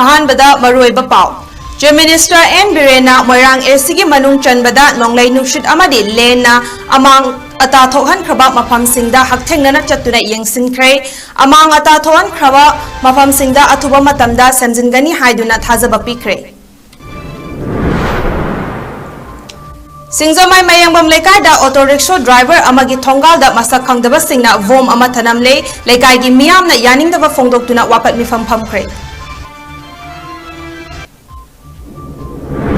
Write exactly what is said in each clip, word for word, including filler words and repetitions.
ꯑꯍꯥꯟꯕꯗ ꯃꯔꯨꯑꯣꯏꯕ ꯄꯥꯎ꯫ Chief Minister N ꯕꯤꯔꯦꯟꯅ Moirang A Cꯒꯤ ꯃꯅꯨꯡ ꯆꯟꯕꯗ ꯅꯣꯡꯂꯩ ꯅꯨꯡꯁꯤꯠ ꯑꯃꯗꯤ ꯂꯦꯟꯅ ꯑꯃꯥꯡ ꯑꯇꯥ ꯊꯣꯛꯍꯟꯈ꯭ꯔꯕ ꯃꯐꯝꯁꯤꯡꯗ ꯍꯛꯊꯦꯡꯅꯅ ꯆꯠꯇꯨꯅ ꯌꯦꯡꯁꯤꯟꯈ꯭ꯔꯦ꯫ ꯑꯃꯥꯡ ꯑꯇꯥ ꯊꯣꯛꯍꯟꯈ꯭ꯔꯕ ꯃꯐꯝꯁꯤꯡꯗ ꯑꯊꯨꯕ ꯃꯇꯝꯗ ꯁꯦꯝꯖꯤꯟꯒꯅꯤ ꯍꯥꯏꯗꯨꯅ ꯊꯥꯖꯕ ꯄꯤꯈ꯭ꯔꯦ꯫ ꯁꯤꯡꯖꯃꯩ ꯃꯌꯦꯡꯕꯝ ꯂꯩꯀꯥꯏꯗ auto rickshaw driver ꯑꯃꯒꯤ ꯊꯣꯡꯒꯥꯜꯗ ꯃꯁꯛ ꯈꯪꯗꯕꯁꯤꯡꯅ ꯕꯣꯝ ꯑꯃ ꯊꯅꯝꯂꯦ꯫ ꯂꯩꯀꯥꯏꯒꯤ ꯃꯤꯌꯥꯝꯅ ꯌꯥꯅꯤꯡꯗꯕ ꯐꯣꯡꯗꯣꯛꯇꯨꯅ ꯋꯥꯀꯠ ꯃꯤꯐꯝ ꯐꯝꯈ꯭ꯔꯦ꯫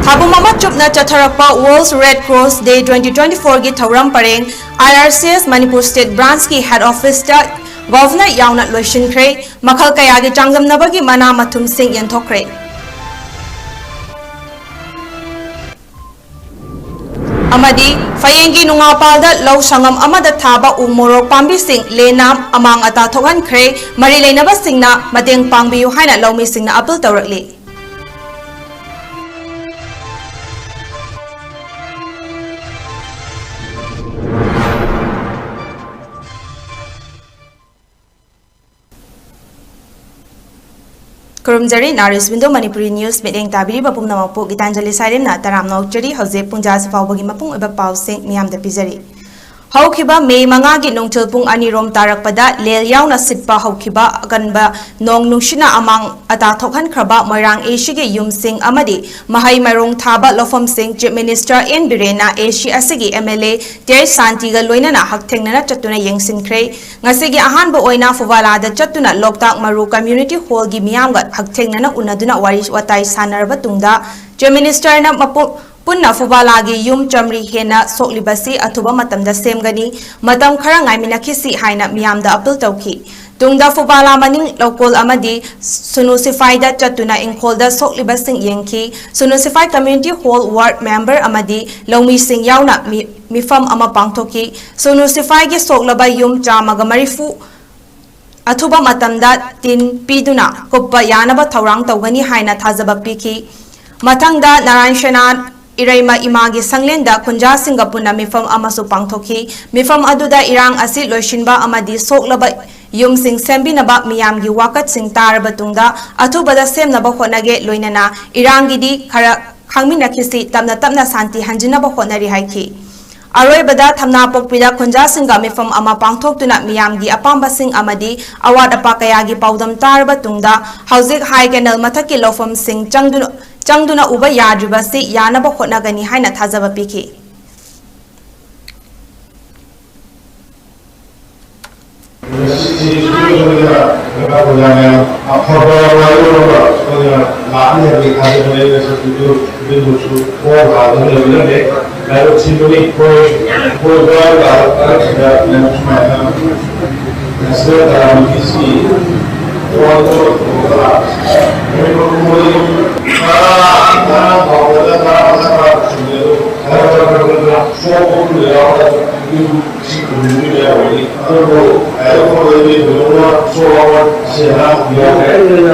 ꯊꯥꯕꯨꯝ ꯑꯃ ꯆꯨꯞꯅ ꯆꯠꯊꯔꯛꯄ World Red Cross Day twenty twenty-fourꯒꯤ ꯊꯧꯔꯝ ꯄꯔꯦꯡ I R C S Manipur State Branchꯀꯤ head officeꯇ Governor ꯌꯥꯎꯅ ꯂꯣꯏꯁꯤꯟꯈ꯭ꯔꯦ꯫ ꯃꯈꯜ ꯀꯌꯥꯒꯤ ꯆꯥꯡꯗꯝꯅꯕꯒꯤ ꯃꯅꯥ ꯃꯊꯨꯝꯁꯤꯡ ꯌꯦꯟꯊꯣꯛꯈ꯭ꯔꯦ꯫ ꯑꯃꯗꯤ ꯐꯌꯦꯡꯒꯤ ꯅꯨꯡꯉꯥꯄꯥꯜꯗ ꯂꯧ ꯁꯪꯉꯝ ꯑꯃꯗ ꯊꯥꯕ ꯎ ꯃꯣꯔꯣꯛ ꯄꯥꯝꯕꯤꯁꯤꯡ ꯂꯦꯟꯅ ꯑꯃꯥꯡ ꯑꯇꯥ ꯊꯣꯛꯍꯟꯈ꯭ꯔꯦ꯫ ꯃꯔꯤ ꯂꯩꯅꯕꯁꯤꯡꯅ ꯃꯇꯦꯡ ꯄꯥꯡꯕꯤꯌꯨ ꯍꯥꯏꯅ ꯂꯧꯃꯤꯁꯤꯡꯅ appeal ꯇꯧꯔꯛꯂꯤ꯫ ꯈꯨꯔꯨꯝꯖꯔꯤ, North East Window Manipuri News ꯃꯤꯠꯌꯦꯡ ꯇꯥꯕꯤꯔꯤꯕ ꯄꯨꯝꯅꯃꯛꯄꯨ ꯒꯤꯇꯥꯟꯖꯂꯤ ꯁꯥꯏꯔꯦꯝꯅ ꯇꯔꯥꯝꯅ ꯑꯣꯛꯆꯔꯤ꯫ ꯍꯧꯖꯤꯛ ꯄꯨꯡ ꯖꯥꯁꯤ ꯐꯥꯎꯕꯒꯤ ꯃꯄꯨꯡ ꯑꯣꯏꯕ ꯄꯥꯎꯁꯤꯡ ꯃꯤꯌꯥꯝꯗ ꯄꯤꯖꯔꯤ꯫ ꯍꯧꯈꯤꯕ ꯃꯦ ꯃꯉꯥꯒꯤ ꯅꯨꯡꯊꯤꯜ ꯄꯨꯡ ꯑꯅꯤ ꯔꯣꯝ ꯇꯥꯔꯛꯄꯗ ꯂꯦꯜ ꯌꯥꯎꯅ ꯁꯤꯠꯄ ꯍꯧꯈꯤꯕ ꯑꯀꯟꯕ ꯅꯣꯡ ꯅꯨꯡꯁꯤꯠꯅ ꯑꯃꯥꯡ ꯑꯇꯥ ꯊꯣꯛꯍꯟꯈ꯭ꯔꯕ ꯃꯣꯏꯔꯥꯡ A Cꯒꯤ ꯌꯨꯝꯁꯤꯡ ꯑꯃꯗꯤ ꯃꯍꯩ ꯃꯔꯣꯡ ꯊꯥꯕ ꯂꯧꯐꯝꯁꯤꯡ Chief Minister N ꯕꯤꯔꯦꯟꯅ A C ꯑꯁꯤꯒꯤ M L A T H ꯁꯥꯟꯇꯤꯒ ꯂꯣꯏꯅꯅ ꯍꯛꯊꯦꯡꯅꯅ ꯆꯠꯇꯨꯅ ꯌꯦꯡꯁꯤꯟꯈ꯭ꯔꯦ꯫ ꯉꯁꯤꯒꯤ ꯑꯍꯥꯟꯕ ꯑꯣꯏꯅ ꯐꯨꯕꯥꯂꯥꯗ ꯆꯠꯇꯨꯅ ꯂꯣꯛꯇꯥꯛ ꯃꯔꯨ Community Hallꯒꯤ ꯃꯤꯌꯥꯝꯒ ꯍꯛꯊꯦꯡꯅꯅ ꯎꯅꯗꯨꯅ ꯋꯥꯔꯤ ꯋꯥꯇꯥꯏ ꯁꯥꯟꯅꯔꯕ ꯇꯨꯡꯗ Chief Ministerꯅ ꯃꯄꯨ-, ꯄꯨꯟꯅ ꯐꯨꯕꯥꯂꯥꯒꯤ ꯌꯨꯝ ꯆꯥꯝꯔꯤ ꯍꯦꯟꯅ ꯁꯣꯛꯂꯤꯕꯁꯤ ꯑꯊꯨꯕ ꯃꯇꯝꯗ ꯁꯦꯝꯒꯅꯤ, ꯃꯇꯝ ꯈꯔ ꯉꯥꯏꯃꯤꯟꯅꯈꯤꯁꯤ ꯍꯥꯏꯅ ꯃꯤꯌꯥꯝꯗ appeal ꯇꯧꯈꯤ꯫ ꯇꯨꯡꯗ ꯐꯨꯕꯥꯂꯥ ꯃꯅꯤꯡ ꯂꯧꯀꯣꯜ ꯑꯃꯗꯤ ꯁꯨꯅꯨ ꯁꯤꯐꯥꯏꯗ ꯆꯠꯇꯨꯅ ꯏꯪꯈꯣꯜꯗ ꯁꯣꯛꯂꯤꯕꯁꯤꯡ ꯌꯦꯡꯈꯤ꯫ ꯁꯨꯅꯨ ꯁꯤꯐꯥꯏ Community Hall Ward Member ꯑꯃꯗꯤ ꯂꯧꯃꯤꯁꯤꯡ ꯌꯥꯎꯅ ꯃꯤ-, ꯃꯤꯐꯝ ꯑꯃ ꯄꯥꯡꯊꯣꯛꯈꯤ꯫ ꯁꯨꯅꯨ ꯁꯤꯐꯥꯏꯒꯤ ꯁꯣꯛꯂꯕ ꯌꯨꯝ ꯆꯥꯝꯃꯒ ꯃꯔꯤꯐꯨ ꯑꯊꯨꯕ ꯃꯇꯝꯗ ꯇꯤꯟ ꯄꯤꯗꯨꯅ ꯀꯨꯞꯄ ꯌꯥꯅꯕ ꯊꯧꯔꯥꯡ ꯇꯧꯒꯅꯤ ꯍꯥꯏꯅ ꯊꯥꯖꯕ ꯄꯤꯈꯤ꯫ ꯃꯊꯪꯗ ꯅꯥꯔꯥꯌꯟ ꯁꯦꯅꯥ ꯏꯔꯩꯃ ꯏꯃꯥꯒꯤ ꯁꯪꯂꯦꯟꯗ ꯈꯨꯟꯖꯥꯁꯤꯡꯒ ꯄꯨꯟꯅ ꯃꯤꯐꯝ ꯑꯃꯁꯨ ꯄꯥꯡꯊꯣꯛꯈꯤ꯫ ꯃꯤꯐꯝ ꯑꯗꯨꯗ ꯏꯔꯥꯡ ꯑꯁꯤ ꯂꯣꯏꯁꯤꯟꯕ ꯑꯃꯗꯤ ꯁꯣꯛꯂꯕ ꯌꯨꯝꯁꯤꯡ ꯁꯦꯝꯕꯤꯅꯕ ꯃꯤꯌꯥꯝꯒꯤ ꯋꯥꯀꯠꯁꯤꯡ ꯇꯥꯔꯕ ꯇꯨꯡꯗ ꯑꯊꯨꯕꯗ ꯁꯦꯝꯅꯕ ꯍꯣꯠꯅꯒꯦ, ꯂꯣꯏꯅꯅ ꯏꯔꯥꯡꯒꯤꯗꯤ ꯈꯔ ꯈꯥꯡꯃꯤꯟꯅꯈꯤꯁꯤ, ꯇꯞꯅ ꯇꯞꯅ ꯁꯥꯟꯇꯤ ꯍꯟꯖꯤꯟꯅꯕ ꯍꯣꯠꯅꯔꯤ ꯍꯥꯏꯈꯤ꯫ ꯑꯔꯣꯏꯕꯗ ꯊꯝꯅꯥꯄꯣꯛꯄꯤꯗ ꯈꯨꯟꯖꯥꯁꯤꯡꯒ ꯃꯤꯐꯝ ꯑꯃ ꯄꯥꯡꯊꯣꯛꯇꯨꯅ ꯃꯤꯌꯥꯝꯒꯤ ꯑꯄꯥꯝꯕꯁꯤꯡ ꯑꯃꯗꯤ ꯑꯋꯥꯠ ꯑꯄꯥ ꯀꯌꯥꯒꯤ ꯄꯥꯎꯗꯝ ꯇꯥꯔꯕ ꯇꯨꯡꯗ ꯍꯧꯖꯤꯛ ꯍꯥꯏ ꯀꯦꯅꯦꯜ ꯃꯊꯛꯀꯤ ꯂꯧꯐꯝꯁꯤꯡ ꯆꯪꯗꯨꯅ, ꯆꯪꯗꯨꯅ ꯎꯕ ꯌꯥꯗ꯭ꯔꯤꯕꯁꯤ ꯌꯥꯅꯕ ꯍꯣꯠꯅꯒꯅꯤ ꯍꯥꯏꯅ ꯊꯥꯖꯕ ꯄꯤꯈꯤ꯫ ꯉꯁꯤꯁꯤ ꯑꯩꯈꯣꯏꯅ ꯀꯩꯅꯣ ꯇꯧꯕ ꯌꯥꯝꯅ ꯑꯐꯕ ꯃꯥꯏꯌꯣꯛꯅꯕ ꯑꯩꯈꯣꯏꯅ ꯂꯥꯛꯅꯤ ꯍꯥꯏꯕꯒꯤ ꯊꯥꯖꯕ ꯂꯩ꯫ ꯉꯁꯤꯁꯨ ꯑꯗꯨꯕꯨꯁꯨ ꯈꯣꯡ ꯍꯥꯟꯗꯨꯅ ꯂꯩꯕꯤꯔꯝꯃꯦ꯫ ꯂꯥꯏꯕꯛ ꯊꯤꯕꯅꯤ ꯑꯩꯈꯣꯏ ꯑꯩꯈꯣꯏ ꯂꯥꯛꯄ ꯁꯤꯗ ꯁꯨꯃꯥꯏꯅ ꯅꯦꯁꯅꯦꯜ ꯀꯂꯥꯃꯤꯇꯤꯁꯤ ꯇꯣꯉꯥꯟ ꯇꯣꯉꯥꯟꯕ ꯇꯔꯥ ꯇꯔꯥ ꯐꯥꯎꯕꯗ ꯇꯔꯥ ꯃꯉꯥ ꯇꯔꯥ ꯁꯨꯔꯦ꯫ ꯑꯗꯣ ꯈꯔ ꯈꯔ ꯈꯔ ꯈꯔ ꯁꯣꯛꯄ ꯈꯣꯠꯄ ꯌꯥꯎꯔꯒ ꯌꯨꯝ ꯁꯤ ꯈꯨꯟꯗꯨꯒꯤ ꯃꯌꯥꯝ ꯑꯣꯏꯅꯤ꯫ ꯑꯗꯨꯕꯨ ꯑꯩꯈꯣꯏꯗꯤ ꯊꯣꯏꯗꯣꯛꯅ ꯁꯣꯛꯑꯕ ꯑꯁꯤ ꯑꯅꯥ ꯌꯥꯎꯗ꯭ꯔꯦ꯫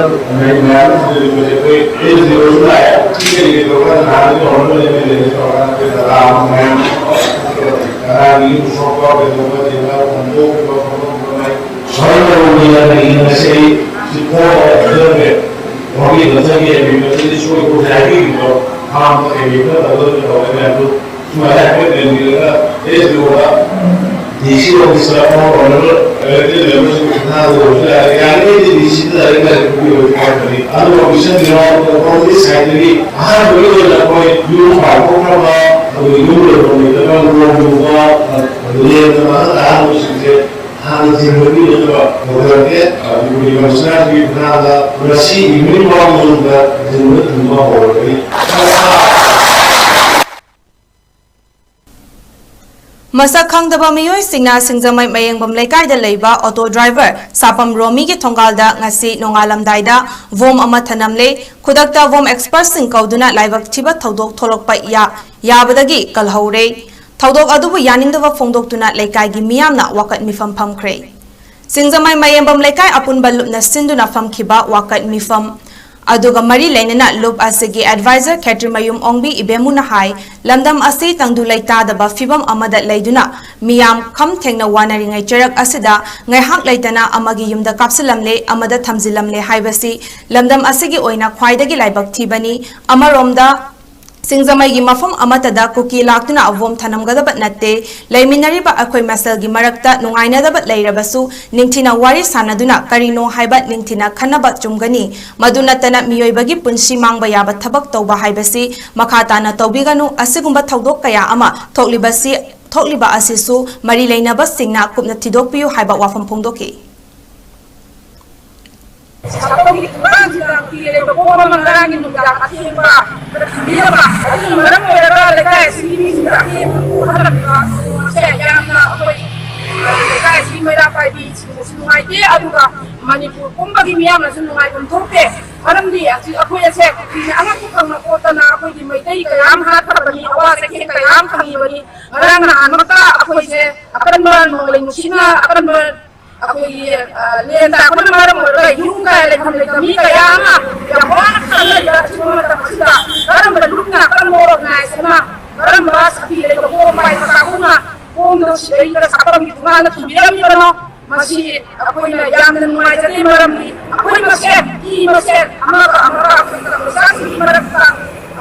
ꯃꯌꯥꯝ ꯑꯃꯁꯨ ꯑꯩꯈꯣꯏ ꯑꯦꯟ ꯖꯤ ꯑꯣꯁꯨ ꯂꯥꯛꯑꯦ꯫ ꯁꯤ ꯀꯔꯤ ꯀꯔꯤ ꯇꯧꯔꯒ ꯅꯍꯥꯟꯗꯒꯤ ꯇꯧꯔꯒ ꯂꯩꯕ ꯂꯩꯔꯦ ꯇꯧꯔꯒ ꯑꯩꯈꯣꯏ ꯗꯇꯥ ꯑꯃ ꯃꯌꯥꯝ ꯀꯅꯥꯒꯤ ꯌꯨꯝ ꯁꯣꯛꯄ ꯀꯩꯗꯧꯕ ꯊꯦꯡꯅꯕ ꯐꯣꯡꯗꯣꯛꯈꯤꯕ ꯐꯣꯡꯗꯣꯛꯈꯤꯕ ꯃꯌꯥꯝ ꯁꯣꯏꯗꯅ ꯇꯧꯕꯤꯔꯒꯗꯤ ꯉꯁꯤ ꯁꯤ ꯊꯣꯛꯑꯒ ꯐꯖꯈ꯭ꯔꯦ꯫ ꯋꯥꯔꯤ ꯃꯊꯪꯒꯤ ꯑꯦꯒ꯭ꯔꯤꯃꯦꯟꯇꯗꯤ ꯁꯣꯏꯗꯅ ꯍꯥꯏꯕꯤꯈꯤꯕꯗꯣ ꯐꯥꯝꯗ ꯀꯩꯒꯤꯅꯣ ꯇꯧꯒꯗꯕ ꯇꯧꯔꯦ ꯃꯌꯥꯝꯗꯨ ꯁꯨꯃꯥꯏꯅ ꯍꯥꯏꯐꯦꯠ ꯌꯦꯡꯕꯤꯔꯒ ꯑꯦꯁ ꯗꯤ ꯑꯣꯗ ꯗꯤ ꯁꯤ ꯑꯣꯐꯤꯁꯇ ꯑꯃ ꯑꯣꯏꯔꯒ ꯑꯦꯂꯦꯛꯇꯦꯠ ꯃꯦꯝꯕꯔꯁꯤꯡꯒꯤ ꯈꯨꯠꯊꯥꯡꯗ ꯑꯣꯏꯔꯁꯨ ꯌꯥꯔꯦ꯫ ꯌꯥꯔꯤꯉꯩꯗꯤ ꯗꯤ ꯁꯤꯗ ꯂꯥꯏꯔꯤꯛ ꯂꯥꯏꯔꯤꯛ ꯄꯤꯕꯤꯌꯣ ꯍꯥꯏꯕꯅꯤ꯫ ꯑꯗꯨꯒ ꯄꯤꯁꯟꯕꯤꯔꯣ꯫ ꯑꯩꯈꯣꯏꯒꯤ ꯁꯥꯏꯠꯇꯒꯤ ꯑꯍꯥꯟꯕꯒꯤ ꯑꯣꯏꯅ ꯑꯩꯈꯣꯏ ꯌꯨꯝ ꯄꯥꯟꯊꯣꯛꯈ꯭ꯔꯕ ꯑꯗꯨꯒ ꯌꯨꯝ ꯂꯩꯐꯝ ꯂꯩꯇꯕ ꯂꯨꯍꯣꯡ ꯂꯨꯍꯣꯡꯕ ꯂꯦꯝꯅ ꯃꯥꯡꯍꯟ ꯇꯥꯍꯟꯕꯁꯤꯡꯁꯦ ꯍꯥꯟꯅ ꯊꯤꯡꯕꯒꯤ ꯅꯠꯇꯕ ꯇꯧꯖꯔꯛꯀꯦ꯫ ꯑꯗꯨꯒꯤ ꯀꯃꯤꯁꯅꯔꯒꯤ ꯈꯨꯠꯊꯥꯡꯗ ꯉꯁꯤ ꯏꯚꯤꯅꯤꯡ ꯐꯥꯎꯕ ꯃꯅꯨꯡꯗ ꯊꯤꯡꯕ ꯊꯤꯡꯕ ꯍꯧꯔꯒꯅꯤ꯫ ꯃꯁꯛ ꯈꯪꯗꯕ ꯃꯤꯑꯣꯏꯁꯤꯡꯅ ꯁꯤꯡꯖꯃꯩ ꯃꯌꯦꯡꯕꯝ ꯂꯩꯀꯥꯏꯗ ꯂꯩꯕ ꯑꯣꯇꯣ ꯗ꯭ꯔꯥꯏꯚꯔ ꯁꯥꯄꯝ ꯔꯣꯃꯤꯒꯤ ꯊꯣꯡꯒꯥꯜꯗ ꯉꯁꯤ ꯅꯣꯡꯉꯥꯜꯂꯝꯗꯥꯏꯗ ꯕꯣꯝ ꯑꯃ ꯊꯅꯝꯂꯦ꯫ ꯈꯨꯗꯛꯇ ꯕꯣꯝ ꯑꯦꯛꯁꯄꯔꯠꯁꯤꯡ ꯀꯧꯗꯨꯅ ꯂꯥꯏꯕꯛ ꯊꯤꯕ ꯊꯧꯗꯣꯛ ꯊꯣꯛꯂꯛꯄ ꯌꯥ-, ꯌꯥꯕꯗꯒꯤ ꯀꯜꯍꯧꯔꯦ꯫ ꯊꯧꯗꯣꯛ ꯑꯗꯨꯕꯨ ꯌꯥꯅꯤꯡꯗꯕ ꯐꯣꯡꯗꯣꯛꯇꯨꯅ ꯂꯩꯀꯥꯏꯒꯤ ꯃꯤꯌꯥꯝꯅ ꯋꯥꯀꯠ ꯃꯤꯐꯝ ꯐꯝꯈ꯭ꯔꯦ꯫ ꯁꯤꯡꯖꯃꯩ ꯃꯌꯦꯡꯕꯝ ꯂꯩꯀꯥꯏ ꯑꯄꯨꯟꯕ ꯂꯨꯞꯅ ꯁꯤꯟꯗꯨꯅ ꯐꯝꯈꯤꯕ ꯋꯥꯀꯠ ꯃꯤꯐꯝ ꯑꯗꯨꯒ ꯃꯔꯤ ꯂꯩꯅꯅ ꯂꯨꯞ ꯑꯁꯤꯒꯤ ꯑꯦꯗꯚꯥꯏꯖꯔ ꯈꯦꯇ꯭ꯔꯤꯃꯌꯨꯝ ꯑꯣꯡꯕꯤ ꯏꯕꯦꯝꯃꯨꯅ ꯍꯥꯏ, ꯂꯝꯗꯝ ꯑꯁꯤ ꯇꯪꯗꯨ ꯂꯩꯇꯥꯗꯕ ꯐꯤꯕꯝ ꯑꯃꯗ ꯂꯩꯗꯨꯅ ꯃꯤꯌꯥꯝ ꯈꯝ ꯊꯦꯡꯅ ꯋꯥꯅꯔꯤꯉꯩ ꯆꯩꯔꯛ ꯑꯁꯤꯗ ꯉꯥꯏꯍꯥꯛ ꯂꯩꯇꯅ ꯑꯃꯒꯤ ꯌꯨꯝꯗ ꯀꯥꯞꯁꯤꯜꯂꯝꯂꯦ, ꯑꯃꯗ ꯊꯝꯖꯤꯜꯂꯝꯂꯦ ꯍꯥꯏꯕꯁꯤ ꯂꯝꯗꯝ ꯑꯁꯤꯒꯤ ꯑꯣꯏꯅ ꯈ꯭ꯋꯥꯏꯗꯒꯤ ꯂꯥꯏꯕꯛ ꯊꯤꯕꯅꯤ꯫ ꯑꯃꯔꯣꯝꯗ ꯁꯤꯡꯖꯃꯩꯒꯤ ꯃꯐꯝ ꯑꯃꯠꯇꯗ ꯀꯨꯀꯤ ꯂꯥꯛꯇꯨꯅ ꯑꯕꯣꯝ ꯊꯅꯝꯒꯗꯕ ꯅꯠꯇꯦ꯫ ꯂꯩꯃꯤꯟꯅꯔꯤꯕ ꯑꯩꯈꯣꯏ ꯃꯁꯦꯜꯒꯤ ꯃꯔꯛꯇ ꯅꯨꯡꯉꯥꯏꯅꯗꯕ ꯂꯩꯔꯕꯁꯨ ꯅꯤꯡꯊꯤꯅ ꯋꯥꯔꯤ ꯁꯥꯟꯅꯗꯨꯅ ꯀꯔꯤꯅꯣ ꯍꯥꯏꯕ ꯅꯤꯡꯊꯤꯅ ꯈꯟꯅꯕ ꯆꯨꯝꯒꯅꯤ꯫ ꯃꯗꯨ ꯅꯠꯇꯅ ꯃꯤꯑꯣꯏꯕꯒꯤ ꯄꯨꯟꯁꯤ ꯃꯥꯡꯕ ꯌꯥꯕ ꯊꯕꯛ ꯇꯧꯕ ꯍꯥꯏꯕꯁꯤ ꯃꯈꯥ ꯇꯥꯅ ꯇꯧꯕꯤꯒꯅꯨ꯫ ꯑꯁꯤꯒꯨꯝꯕ ꯊꯧꯗꯣꯛ ꯀꯌꯥ ꯑꯃ ꯊꯣꯛꯂꯤꯕꯁꯤ, ꯊꯣꯛꯂꯤꯕ ꯑꯁꯤꯁꯨ ꯃꯔꯤ ꯂꯩꯅꯕꯁꯤꯡꯅ ꯀꯨꯞꯅ ꯊꯤꯗꯣꯛꯄꯤꯌꯨ ꯍꯥꯏꯕ ꯋꯥꯐꯝ ꯐꯣꯡꯗꯣꯛꯈꯤ꯫ ꯁꯥꯐꯝꯒꯤ ꯊꯣꯡꯒꯥꯟꯁꯤꯗ ꯀꯨꯀꯤ ꯂꯩꯕ ꯀꯣꯝ ꯑꯃ ꯉꯔꯥꯡꯒꯤ ꯅꯨꯃꯤꯗꯥꯡ ꯑꯊꯦꯡꯕ ꯊꯝꯕꯤꯔꯕ ꯑꯗꯨꯅ ꯃꯔꯝ ꯑꯣꯏꯔꯒ ꯂꯩꯀꯥꯏ ꯑꯁꯤꯒꯤ ꯃꯤꯁꯤꯡꯗ ꯑꯊꯦꯡꯕ ꯄꯣꯠ ꯍꯜꯂꯛꯄ ꯁꯦ ꯌꯥꯝꯅ ꯑꯩꯈꯣꯏ ꯂꯩꯀꯥꯏ ꯑꯁꯤꯒꯤ ꯃꯩꯔꯥ ꯄꯥꯏꯕꯤꯁꯤꯡꯗꯁꯨ ꯅꯨꯡꯉꯥꯏꯇꯦ꯫ ꯑꯗꯨꯒ ꯃꯅꯤꯄꯨꯔ ꯄꯨꯝꯕꯒꯤ ꯃꯤꯌꯥꯝꯅꯁꯨ ꯅꯨꯡꯉꯥꯏꯐꯝ ꯊꯣꯛꯇꯦ꯫ ꯃꯔꯝꯗꯤ ꯍꯧꯖꯤꯛ ꯑꯩꯈꯣꯏ ꯑꯁꯦ ꯀꯨꯀꯤꯅ ꯑꯉꯛꯄ ꯐꯪꯅ ꯄꯣꯠꯇꯅ ꯑꯩꯈꯣꯏꯒꯤ ꯃꯩꯇꯩ ꯀꯌꯥ ꯑꯃ ꯍꯥꯠꯈ꯭ꯔꯕꯅꯤ, ꯑꯋꯥ ꯆꯩꯊꯦꯡ ꯀꯌꯥ ꯑꯃ ꯐꯪꯉꯤꯕꯅꯤ꯫ ꯉꯔꯥꯡ ꯅꯍꯥꯟꯃꯛꯇ ꯑꯩꯈꯣꯏꯁꯦ ꯑꯀꯟꯕ ꯅꯣꯡꯂꯩ ꯅꯨꯡꯁꯤꯠꯅ ꯑꯀꯟꯕ ꯑꯩꯈꯣꯏꯒꯤ, ꯑ, ꯂꯦꯟ ꯇꯥꯔꯛꯄꯅ ꯃꯔꯝ ꯑꯣꯏꯔꯒ ꯌꯨꯝ ꯀꯌꯥ ꯂꯩꯐꯝ ꯂꯩꯇꯕ ꯃꯤ ꯀꯌꯥ ꯑꯃ ꯌꯥꯝ ꯋꯥꯅ ꯈꯥꯡꯅꯔꯤꯕ ꯑꯁꯤꯒꯨꯝꯕ ꯃꯇꯝ ꯑꯁꯤꯗ ꯀꯔꯝꯕ ꯂꯨꯞꯅ, ꯀꯔꯝꯕ organization ꯑꯃ, ꯀꯔꯝꯕ ꯁꯛꯇꯤ ꯂꯩꯕ ꯀꯣꯝ ꯄꯥꯏꯕ ꯀꯥꯡꯕꯨꯅ ꯀꯣꯝꯗꯣ ꯁꯤꯗꯩꯗ ꯁꯥꯐꯝꯒꯤ ꯊꯣꯡꯒꯥꯟꯗ ꯊꯝꯕꯤꯔꯝꯃꯤꯕꯅꯣ? ꯃꯁꯤ ꯑꯩꯈꯣꯏꯅ ꯌꯥꯝꯅ ꯅꯨꯡꯉꯥꯏꯖꯗꯦ꯫ ꯃꯔꯝꯗꯤ ꯑꯩꯈꯣꯏ ꯃꯁꯦꯟ, ꯏ ꯃꯁꯦꯟ, ꯑꯃꯒ ꯑꯃꯒ ꯑꯩꯈꯣꯏ ꯃꯆꯥꯁꯤꯡꯒꯤ ꯃꯔꯛꯇ,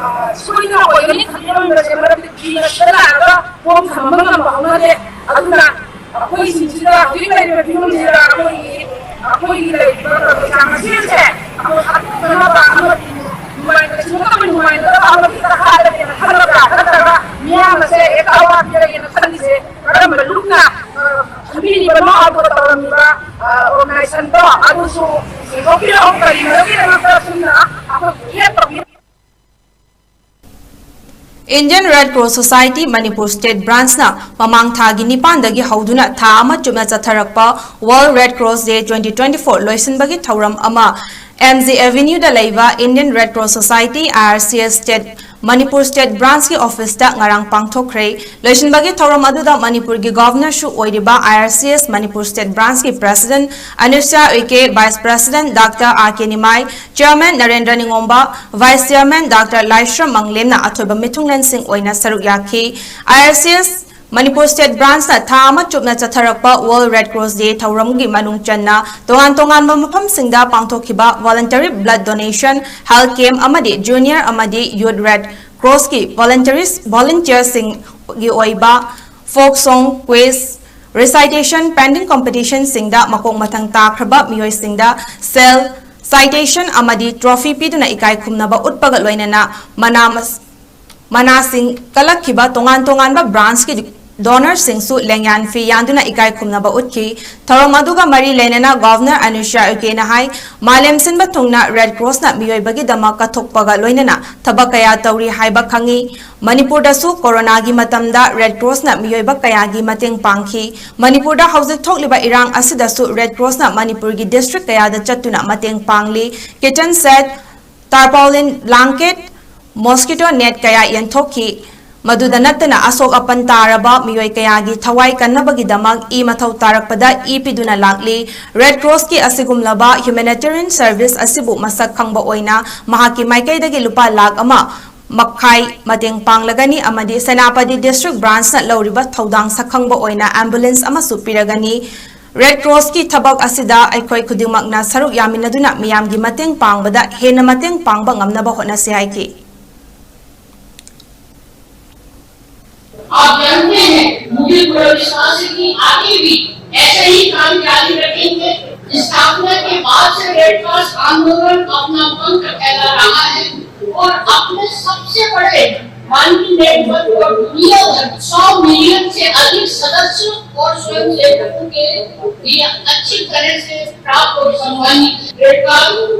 ꯑ, ꯁꯣꯏꯗꯅ ꯑꯣꯏꯒꯅꯤ ꯈꯟꯖꯔꯝꯕꯁꯦ, ꯃꯔꯝꯗꯤ ꯀꯨꯀꯤꯅ ꯁꯤꯗ ꯂꯥꯛꯑꯒ ꯀꯣꯝ ꯊꯝꯕ ꯉꯝꯕ ꯍꯧꯅꯗꯦ꯫ ꯑꯗꯨꯅ ꯑꯩꯈꯣꯏꯁꯤꯡꯁꯤꯗ ꯍꯧꯖꯤꯛ ꯂꯩꯔꯤꯕ ꯐꯤꯕꯝꯁꯤꯗ ꯑꯩꯈꯣꯏꯒꯤ, ꯑꯩꯈꯣꯏꯒꯤ ꯂꯩꯔꯤꯕ ꯄ꯭ꯔꯖꯥ ꯃꯁꯦꯟꯁꯦ ꯑꯩꯈꯣꯏ ꯍꯥꯠꯇꯣꯛꯅꯅꯕ ꯑꯃꯗꯤ ꯅꯨꯡꯉꯥꯏꯅ ꯂꯩꯁꯤꯟꯒꯗꯕ ꯅꯨꯡꯉꯥꯏꯅꯗꯕ ꯑꯃꯗꯤ ꯍꯥꯠꯂꯒꯦꯅ ꯈꯜꯂꯕ꯭ꯔꯥ? ꯅꯠꯇ꯭ꯔꯒ ꯃꯤꯌꯥꯝ ꯑꯁꯦ ꯍꯦꯛꯇ ꯑꯋꯥ ꯄꯤꯔꯒꯦꯅ ꯈꯜꯂꯤꯁꯦ ꯀꯔꯝꯕ ꯂꯨꯞꯅ, ꯑ, ꯈꯟꯕꯤꯔꯤꯕꯅꯣ? ꯑꯗꯨꯒ ꯇꯧꯔꯝꯃꯤꯕ, ꯑ, organization ꯗꯣ ꯑꯗꯨꯁꯨ ꯁꯦꯡꯗꯣꯛꯄꯤꯔꯛꯑꯣ꯫ ꯀꯔꯤ ꯃꯔꯝꯒꯤꯗꯃꯛꯇ ꯑꯁꯨꯝꯅ ꯑꯩꯈꯣꯏ ꯍꯦꯛ ꯇꯧꯕꯤ- Indian Red Cross Society Manipur State Branch ꯅ ꯃꯃꯥꯡ ꯊꯥꯒꯤ ꯅꯤꯄꯥꯟꯗꯒꯤ ꯍꯧꯗꯨꯅ ꯊꯥ ꯑꯃ ꯆꯨꯞꯅ ꯆꯠꯊꯔꯛꯄ World Red Cross Day twenty twenty-four ꯂꯣꯏꯁꯤꯟꯕꯒꯤ ꯊꯧꯔꯝ ꯑꯃ M G Avenue ꯗ ꯂꯩꯕ Indian Red Cross Society, I R C S State Manipur state ꯕ꯭ꯔꯥꯟꯆꯀꯤ ꯑꯣꯐꯤꯁꯇ ꯉꯔꯥꯡ ꯄꯥꯡꯊꯣꯛꯈ꯭ꯔꯦ꯫ ꯂꯣꯏꯁꯤꯟꯕꯒꯤ ꯊꯧꯔꯝ ꯑꯗꯨꯗ ꯃꯅꯤꯄꯨꯔꯒꯤ ꯒꯚꯔꯅꯔꯁꯨ ꯑꯣꯏꯔꯤꯕ I R C S Manipur state ꯕ꯭ꯔꯥꯟꯆꯀꯤ president Anusuiya Uikey, vice president doctor R K Nimai, chairman Narendra Ningomba, vice chairman doctor Laishram ꯃꯪꯂꯦꯝꯅ ꯑꯊꯣꯏꯕ ꯃꯤꯊꯨꯡꯂꯦꯟꯁꯤꯡ ꯑꯣꯏꯅ ꯁꯔꯨꯛ ꯌꯥꯈꯤ꯫ ꯑꯥꯏ R C S Manipur state ꯕ꯭ꯔꯥꯟꯆꯅ ꯊꯥ ꯑꯃ ꯆꯨꯞꯅ ꯆꯠꯊꯔꯛꯄ ꯋꯥꯔꯜꯗ ꯔꯦꯗ ꯀ꯭ꯔꯣꯁ ꯗꯦ ꯊꯧꯔꯝꯒꯤ ꯃꯅꯨꯡ ꯆꯟꯅ ꯇꯣꯉꯥꯟ ꯇꯣꯉꯥꯟꯕ ꯃꯐꯝꯁꯤꯡꯗ ꯄꯥꯡꯊꯣꯛꯈꯤꯕ ꯚꯣꯂꯟꯇꯔꯤ ꯕ꯭ꯂꯗ ꯗꯣꯅꯦꯁꯟ, ꯍꯦꯜꯊ ꯀꯦꯝꯞ ꯑꯃꯗꯤ ꯖꯨꯅꯤꯌꯔ ꯑꯃꯗꯤ ꯌꯨꯊ ꯔꯦꯗ ꯀ꯭ꯔꯣꯁꯀꯤ ꯚꯣꯂꯟꯇꯔꯤꯁ, ꯚꯣꯂꯟꯇꯤꯌꯔꯁꯤꯡꯒꯤ ꯑꯣꯏꯕ folk song, quiz, recitation, painting ꯀꯝꯄꯤꯇꯤꯁꯟꯁꯤꯡꯗ ꯃꯈꯣꯡ ꯃꯊꯪ ꯇꯥꯈ꯭ꯔꯕ ꯃꯤꯑꯣꯏꯁꯤꯡꯗ ꯁꯦꯜ, ꯁꯥꯏꯇꯦꯁꯟ ꯑꯃꯗꯤ ꯇ꯭ꯔꯣꯐꯤ ꯄꯤꯗꯨꯅ ꯏꯀꯥꯏ ꯈꯨꯝꯅꯕ ꯎꯠꯄꯒ ꯂꯣꯏꯅꯅ ꯃꯅꯥ ꯃꯁ-, ꯃꯅꯥꯁꯤꯡ ꯀꯜꯂꯛꯈꯤꯕ ꯇꯣꯉꯥꯟ ꯇꯣꯉꯥꯟꯕ ꯕ꯭ꯔꯥꯟꯆꯀꯤ ꯗꯣꯅꯔꯁꯤꯡꯁꯨ ꯂꯦꯡꯌꯥꯟ ꯐꯤ ꯌꯥꯟꯗꯨꯅ ꯏꯀꯥꯏ ꯈꯨꯝꯅꯕ ꯎꯠꯈꯤ꯫ ꯊꯧꯔꯝ ꯑꯗꯨꯒ ꯃꯔꯤ ꯂꯩꯅꯅ ꯒꯚꯔꯅꯔ ꯑꯅꯨꯁ꯭ꯌꯥ ꯎꯏꯀꯦꯅ ꯍꯥꯏ, ꯃꯥꯂꯦꯝ ꯁꯤꯟꯕ ꯊꯨꯡꯅ ꯔꯦꯗ ꯀ꯭ꯔꯣꯁꯅ ꯃꯤꯑꯣꯏꯕꯒꯤꯗꯃꯛ ꯀꯠꯊꯣꯛꯄꯒ ꯂꯣꯏꯅꯅ ꯊꯕꯛ ꯀꯌꯥ ꯇꯧꯔꯤ ꯍꯥꯏꯕ ꯈꯪꯉꯤ꯫ ꯃꯅꯤꯄꯨꯔꯗꯁꯨ ꯀꯣꯔꯣꯅꯥꯒꯤ ꯃꯇꯝꯗ ꯔꯦꯗ ꯀ꯭ꯔꯣꯁꯅ ꯃꯤꯑꯣꯏꯕ ꯀꯌꯥꯒꯤ ꯃꯇꯦꯡ ꯄꯥꯡꯈꯤ꯫ ꯃꯅꯤꯄꯨꯔꯗ ꯍꯧꯖꯤꯛ ꯊꯣꯛꯂꯤꯕ ꯏꯔꯥꯡ ꯑꯁꯤꯗꯁꯨ ꯔꯦꯗ ꯀ꯭ꯔꯣꯁꯅ ꯃꯅꯤꯄꯨꯔꯒꯤ ꯗꯤꯁꯇ꯭ꯔꯤꯛ ꯀꯌꯥꯗ ꯆꯠꯇꯨꯅ ꯃꯇꯦꯡ ꯄꯥꯡꯂꯤ꯫ Kitchen set, tarpaulin, blanket, mosquito net ꯀꯌꯥ ꯌꯦꯟꯊꯣꯛꯈꯤ꯫ ꯃꯗꯨꯗ ꯅꯠꯇꯅ ꯑꯁꯣꯛ ꯑꯄꯟ ꯇꯥꯔꯕ ꯃꯤꯑꯣꯏ ꯀꯌꯥꯒꯤ ꯊꯋꯥꯏ ꯀꯟꯅꯕꯒꯤꯗꯃꯛ ꯏ ꯃꯊꯧ ꯇꯥꯔꯛꯄꯗ ꯏ ꯄꯤꯗꯨꯅ ꯂꯥꯛꯂꯤ꯫ ꯔꯦꯗ ꯀ꯭ꯔꯣꯁꯀꯤ ꯑꯁꯤꯒꯨꯝꯂꯕ ꯍ꯭ꯌꯨꯃꯦꯅꯤꯇꯦꯔꯤꯌꯟ ꯁꯔꯚꯤꯁ ꯑꯁꯤꯕꯨ ꯃꯁꯛ ꯈꯪꯕ ꯑꯣꯏꯅ ꯃꯍꯥꯛꯀꯤ ꯃꯥꯏꯀꯩꯗꯒꯤ ꯂꯨꯄꯥ ꯂꯥꯈ ꯑꯃ ꯃꯈꯥꯏ ꯃꯇꯦꯡ ꯄꯥꯡꯂꯒꯅꯤ ꯑꯃꯗꯤ ꯁꯦꯅꯥꯄꯇꯤ ꯗꯤꯁꯇ꯭ꯔꯤꯛ ꯕ꯭ꯔꯥꯟꯆꯅ ꯂꯧꯔꯤꯕ ꯊꯧꯗꯥꯡ ꯁꯛꯈꯪꯕ ꯑꯣꯏꯅ ꯑꯦꯝꯕꯨꯂꯦꯟꯁ ꯑꯃꯁꯨ ꯄꯤꯔꯒꯅꯤ꯫ ꯔꯦꯗ ꯀ꯭ꯔꯣꯁꯀꯤ ꯊꯕꯛ ꯑꯁꯤꯗ ꯑꯩꯈꯣꯏ ꯈꯨꯗꯤꯡꯃꯛꯅ ꯁꯔꯨꯛ ꯌꯥꯃꯤꯟꯅꯗꯨꯅ ꯃꯤꯌꯥꯝꯒꯤ ꯃꯇꯦꯡ ꯄꯥꯡꯕꯗ ꯍꯦꯟꯅ ꯃꯇꯦꯡ ꯄꯥꯡꯕ ꯉꯝꯅꯕ ꯍꯣꯠꯅꯁꯤ ꯍꯥꯏꯈꯤ꯫ आप जानते हैं, मुझे पूरा विश्वास है कि आगे भी ऐसे ही काम जारी रखेंगे। स्थापना के बाद से रेड क्रॉस आंदोलन अपना पंख फैला रहा है और अपने सबसे बड़े मानवीय नेटवर्क और दुनिया भर सौ मिलियन से अधिक सदस्यों और स्वयंसेवकों के लिए अच्छी तरह से प्राप्त और सम्मानित। रेड क्रॉस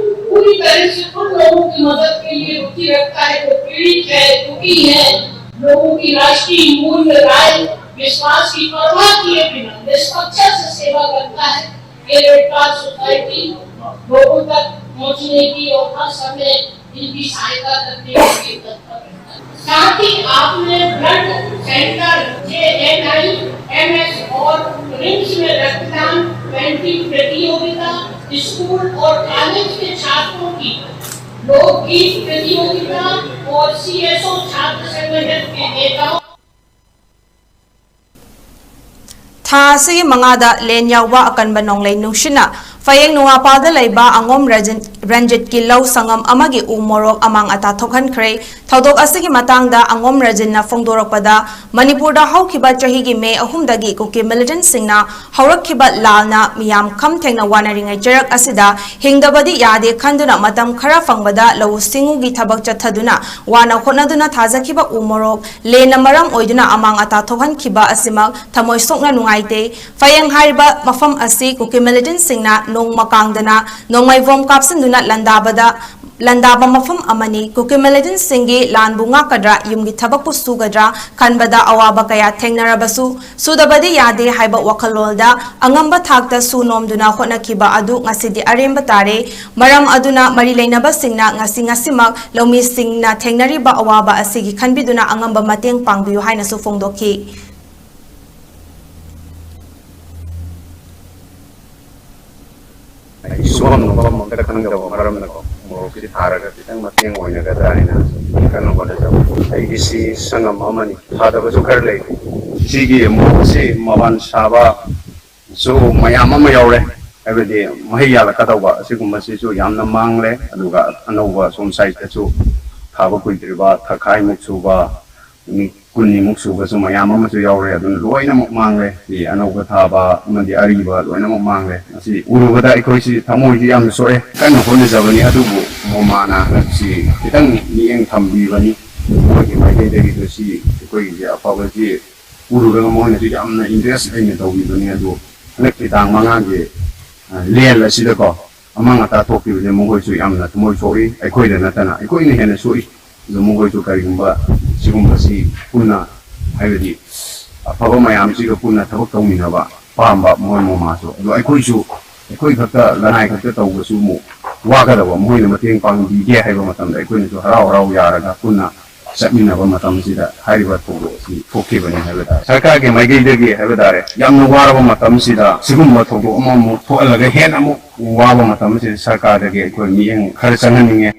पूरी तरह से उन लोगों की मदद के लिए रुचि रखता है जो पीड़ित है, दुखी है, लोगों की राष्ट्रीय मूल्य, राय, विश्वास की परवाह किए बिना निष्पक्षता से सेवा करता है। ये रेड क्रॉस सोसाइटी लोगों तक पहुंचने की और हर समय इनकी सहायता करने के लिए तत्पर है। साथ ही आपने ब्लड सेंटर जेएनआई, एमएस और रिम्स में रक्तदान पेंटिंग प्रतियोगिता, स्कूल और कॉलेज के छात्रों की लोकगीत प्रतियोगिता और सीएसओ छात्र संगठन के नेताओं ꯊꯥ ꯑꯁꯤꯒꯤ ꯃꯉꯥꯗ ꯂꯦꯟ ꯌꯥꯎꯕ ꯑꯀꯟꯕ ꯅꯣꯡꯂꯩ ꯅꯨꯡꯁꯤꯠꯅ ꯐꯌꯦꯡ ꯅꯣꯡꯉꯥꯄꯥꯜꯗ ꯂꯩꯕ ꯑꯉꯣꯝ ꯔꯟꯖꯤꯠ, ꯔꯟꯖꯤꯠꯀꯤ ꯂꯧ ꯁꯪꯉꯝ ꯑꯃꯒꯤ ꯎ ꯃꯣꯔꯣꯛ ꯑꯃꯥꯡ ꯑꯇꯥ ꯊꯣꯛꯍꯟꯈ꯭ꯔꯦ꯫ ꯊꯧꯗꯣꯛ ꯑꯁꯤꯒꯤ ꯃꯇꯥꯡꯗ ꯑꯉꯣꯝ ꯔꯟꯖꯤꯠꯅ ꯐꯣꯡꯗꯣꯔꯛꯄꯗ, ꯃꯅꯤꯄꯨꯔꯗ ꯍꯧꯈꯤꯕ ꯆꯍꯤꯒꯤ ꯃꯦ ꯑꯍꯨꯝꯗꯒꯤ ꯀꯨꯀꯤ ꯃꯤꯂꯤꯇꯦꯟꯠꯁꯤꯡꯅ ꯍꯧꯔꯛꯈꯤꯕ ꯂꯥꯜꯅ ꯃꯤꯌꯥꯝ ꯈꯝ ꯊꯦꯡꯅ ꯋꯥꯅꯔꯤꯉꯩ ꯆꯩꯔꯛ ꯑꯁꯤꯗ ꯍꯤꯡꯗꯕꯗꯤ ꯌꯥꯗꯦ ꯈꯟꯗꯨꯅ ꯃꯇꯝ ꯈꯔ ꯐꯪꯕꯗ ꯂꯧꯎ ꯁꯤꯡꯎꯒꯤ ꯊꯕꯛ ꯆꯠꯊꯗꯨꯅ ꯋꯥꯅ ꯍꯣꯠꯅꯗꯨꯅ ꯊꯥꯖꯈꯤꯕ ꯎ ꯃꯣꯔꯣꯛ ꯂꯦꯟꯅ ꯃꯔꯝ ꯑꯣꯏꯗꯨꯅ ꯑꯃꯥꯡ ꯑꯇꯥ ꯊꯣꯛꯍꯟꯈꯤꯕ ꯑꯁꯤꯃꯛ ꯊꯃꯣꯏ ꯁꯣꯛꯅ ꯅꯨꯡꯉꯥꯏꯇꯦ꯫ ꯐꯌꯦꯡ ꯍꯥꯏꯔꯤꯕ ꯃꯐꯝ ꯑꯁꯤ ꯀꯨꯀꯤ ꯃꯤꯂꯤꯇꯦꯟꯠꯁꯤꯡꯅ ꯅꯣꯡꯃ ꯀꯥꯡꯗꯅ ꯅꯣꯡꯃꯩ ꯕꯣꯝ ꯀꯥꯞꯁꯤꯟꯗꯨꯅ ꯂꯥꯟꯗꯥꯕꯗ, ꯂꯥꯟꯗꯥꯕ ꯃꯐꯝ ꯑꯃꯅꯤ꯫ ꯀꯨꯀꯤ ꯃꯤꯂꯤꯇꯦꯟꯠꯁꯤꯡꯒꯤ ꯂꯥꯟꯕꯨ ꯉꯥꯛꯀꯗ꯭ꯔꯥ, ꯌꯨꯝꯒꯤ ꯊꯕꯛꯄꯨ ꯁꯨꯒꯗ꯭ꯔꯥ ꯈꯟꯕꯗ ꯑꯋꯥꯕ ꯀꯌꯥ ꯊꯦꯡꯅꯔꯕꯁꯨ, ꯁꯨꯗꯕꯗꯤ ꯌꯥꯗꯦ ꯍꯥꯏꯕ ꯋꯥꯈꯜꯂꯣꯟꯗ ꯑꯉꯝꯕ ꯊꯥꯛꯇ ꯁꯨ ꯅꯣꯝꯗꯨꯅ ꯍꯣꯠꯅꯈꯤꯕ ꯑꯗꯨ ꯉꯁꯤꯗꯤ ꯑꯔꯦꯝꯕ ꯇꯥꯔꯦ꯫ ꯃꯔꯝ ꯑꯗꯨꯅ ꯃꯔꯤ ꯂꯩꯅꯕꯁꯤꯡꯅ ꯉꯁꯤ ꯉꯁꯤꯃꯛ ꯂꯧꯃꯤꯁꯤꯡꯅ ꯊꯦꯡꯅꯔꯤꯕ ꯑꯋꯥꯕ ꯑꯁꯤꯒꯤ ꯈꯟꯕꯤꯗꯨꯅ ꯑꯉꯝꯕ ꯃꯇꯦꯡ ꯄꯥꯡꯕꯤꯌꯨ ꯍꯥꯏꯅꯁꯨ ꯐꯣꯡꯗꯣꯛꯈꯤ꯫ ꯑꯩ ꯁꯨꯐꯝ ꯅꯣꯝꯐꯝ ꯑꯝꯇ ꯈꯪꯗꯕ ꯃꯔꯝꯅꯀꯣ, ꯃꯣꯔꯣꯛꯁꯤ ꯊꯥꯔꯒ ꯈꯤꯇꯪ ꯃꯇꯦꯡ ꯑꯣꯏꯅꯒꯗ꯭ꯔꯥ ꯍꯥꯏꯅ ꯀꯟꯅ ꯍꯣꯠꯅꯖꯕ꯫ ꯑꯩꯒꯤꯁꯤ ꯁꯪꯉꯝ ꯑꯃꯅꯤ, ꯊꯥꯗꯕꯁꯨ ꯈꯔ ꯂꯩꯔꯤ꯫ ꯁꯤꯒꯤ ꯃꯣꯔꯣꯛꯁꯤ ꯃꯄꯥꯟ ꯁꯥꯕꯁꯨ ꯃꯌꯥꯝ ꯑꯃ ꯌꯥꯎꯔꯦ, ꯍꯥꯏꯕꯗꯤ ꯃꯍꯩ ꯌꯥꯜꯂꯛꯀꯗꯧꯕ ꯑꯁꯤꯒꯨꯝꯕꯁꯤꯁꯨ ꯌꯥꯝꯅ ꯃꯥꯡꯂꯦ꯫ ꯑꯗꯨꯒ ꯑꯅꯧꯕ ꯁꯣꯝ ꯁꯥꯏꯠꯇꯁꯨ ꯊꯥꯕ ꯀꯨꯏꯗ꯭ꯔꯤꯕ ꯊꯥꯈꯥꯏꯃꯨꯛ ꯁꯨꯕ, ꯃꯤ ꯀꯨꯟꯅꯤꯃꯨꯛ ꯁꯨꯕꯁꯨ ꯃꯌꯥꯝ ꯑꯃꯁꯨ ꯌꯥꯎꯔꯦ꯫ ꯑꯗꯨꯅ ꯂꯣꯏꯅꯃꯛ ꯃꯥꯡꯂꯦ꯫ ꯁꯤ ꯑꯅꯧꯕ ꯊꯥꯕ ꯑꯃꯗꯤ ꯑꯔꯤꯕ ꯂꯣꯏꯅꯃꯛ ꯃꯥꯡꯂꯦ꯫ ꯃꯁꯤ ꯎꯔꯨꯕꯗ ꯑꯩꯈꯣꯏꯁꯤ ꯊꯃꯣꯏꯁꯤ ꯌꯥꯝꯅ ꯁꯣꯛꯑꯦ꯫ ꯀꯟꯅ ꯍꯣꯠꯅꯖꯕꯅꯤ, ꯑꯗꯨꯕꯨ ꯃꯣꯃꯥꯅ ꯁꯤ ꯈꯤꯇꯪ ꯃꯤꯠꯌꯦꯡ ꯊꯝꯕꯤꯕꯅꯤ꯫ ꯃꯈꯣꯏꯒꯤ ꯃꯥꯏꯀꯩꯗꯒꯤꯁꯨ ꯁꯤ ꯑꯩꯈꯣꯏꯒꯤꯁꯦ ꯑꯐꯕꯁꯤ ꯎꯔꯨꯔꯒ ꯃꯈꯣꯏꯅꯁꯨ ꯌꯥꯝꯅ ꯏꯟꯇꯔꯦꯁ ꯂꯩꯅ ꯇꯧꯕꯤꯕꯅꯤ꯫ ꯑꯗꯨ ꯍꯟꯗꯛꯀꯤ ꯇꯥꯡ ꯃꯉꯥꯒꯤ, ꯑ, ꯂꯦꯟ ꯑꯁꯤꯗꯀꯣ ꯑꯃꯥꯡ ꯑꯇꯥ ꯊꯣꯛꯈꯤꯕꯁꯦ ꯃꯈꯣꯏꯁꯨ ꯌꯥꯝꯅ ꯊꯃꯣꯏ ꯁꯣꯛꯏ꯫ ꯑꯩꯈꯣꯏꯗ ꯅꯠꯇꯅ ꯑꯩꯈꯣꯏꯅ ꯍꯦꯟꯅ ꯁꯣꯛꯏ꯫ ꯑꯗꯨ ꯃꯈꯣꯏꯁꯨ ꯀꯔꯤꯒꯨꯝꯕ ꯁꯤꯒꯨꯝꯕꯁꯤ ꯄꯨꯟꯅ, ꯍꯥꯏꯕꯗꯤ ꯑꯐꯕ ꯃꯌꯥꯝꯁꯤꯒ ꯄꯨꯟꯅ ꯊꯕꯛ ꯇꯧꯃꯤꯟꯅꯕ ꯄꯥꯝꯕ ꯃꯣꯏ ꯃꯃꯥꯁꯨ꯫ ꯑꯗꯣ ꯑꯩꯈꯣꯏꯁꯨ, ꯑꯩꯈꯣꯏ ꯈꯛꯇ, ꯂꯅꯥꯏ ꯈꯛꯇ ꯇꯧꯕꯁꯨ ꯑꯃꯨꯛ ꯋꯥꯒꯗꯕ, ꯃꯈꯣꯏꯅ ꯃꯇꯦꯡ ꯄꯥꯡꯕꯤꯒꯦ ꯍꯥꯏꯕ ꯃꯇꯝꯗ ꯑꯩꯈꯣꯏꯅꯁꯨ ꯍꯔꯥꯎ ꯍꯔꯥꯎ ꯌꯥꯔꯒ ꯄꯨꯟꯅ ꯆꯠꯃꯤꯟꯅꯕ ꯃꯇꯝꯁꯤꯗ ꯍꯥꯏꯔꯤꯕ ꯊꯧꯗꯣꯛ ꯑꯁꯤ ꯊꯣꯛꯈꯤꯕꯅꯤ ꯍꯥꯏꯕ ꯇꯥꯔꯦ꯫ ꯁꯔꯀꯥꯔꯒꯤ ꯃꯥꯏꯀꯩꯗꯒꯤ ꯍꯥꯏꯕ ꯇꯥꯔꯦ, ꯌꯥꯝꯅ ꯋꯥꯔꯕ ꯃꯇꯝꯁꯤꯗ ꯁꯤꯒꯨꯝꯕ ꯊꯧꯗꯣꯛ ꯑꯃꯃꯨꯛ ꯊꯣꯛꯍꯜꯂꯒ ꯍꯦꯟꯅ ꯑꯃꯨꯛ ꯋꯥꯕ ꯃꯇꯝ ꯑꯁꯤꯗ ꯁꯔꯀꯥꯔꯗꯒꯤ ꯑꯩꯈꯣꯏ ꯃꯤꯠꯌꯦꯡ ꯈꯔ ꯆꯪꯍꯟꯅꯤꯡꯉꯦ꯫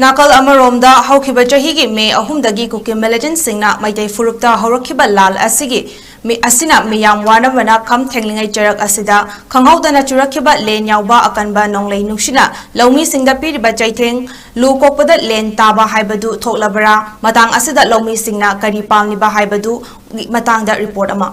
ꯅꯥꯀꯜ ꯑꯃꯔꯣꯝꯗ, ꯍꯧꯈꯤꯕ ꯆꯍꯤꯒꯤ ꯃꯦ ꯑꯍꯨꯝꯗꯒꯤ ꯀꯨꯀꯤ ꯃꯤꯂꯤꯇꯦꯟꯠꯁꯤꯡꯅ ꯃꯩꯇꯩ ꯐꯨꯔꯨꯞꯇ ꯍꯧꯔꯛꯈꯤꯕ ꯂꯥꯜ ꯑꯁꯤꯒꯤ ꯃꯤ-, ꯑꯁꯤꯅ ꯃꯤꯌꯥꯝ ꯋꯥꯅꯕꯅ ꯈꯝ ꯊꯦꯡꯂꯤꯉꯩ ꯆꯔꯛ ꯑꯁꯤꯗ ꯈꯪꯍꯧꯗꯅ ꯆꯨꯔꯛꯈꯤꯕ ꯂꯦꯟ ꯌꯥꯎꯕ ꯑꯀꯟꯕ ꯅꯣꯡꯂꯩ ꯅꯨꯡꯁꯤꯠꯅ ꯂꯧꯃꯤꯁꯤꯡꯗ ꯄꯤꯔꯤꯕ ꯆꯩꯊꯦꯡ, ꯂꯨ ꯀꯣꯛꯄꯗ ꯂꯦꯟ ꯇꯥꯕ ꯍꯥꯏꯕꯗꯨ ꯊꯣꯛꯂꯕ꯭ꯔꯥ? ꯃꯇꯥꯡ ꯑꯁꯤꯗ ꯂꯧꯃꯤꯁꯤꯡꯅ ꯀꯔꯤ ꯄꯥꯝꯂꯤꯕ ꯍꯥꯏꯕꯗꯨꯒꯤ ꯃꯇꯥꯡꯗ ꯔꯤꯄꯣꯔꯠ ꯑꯃ꯫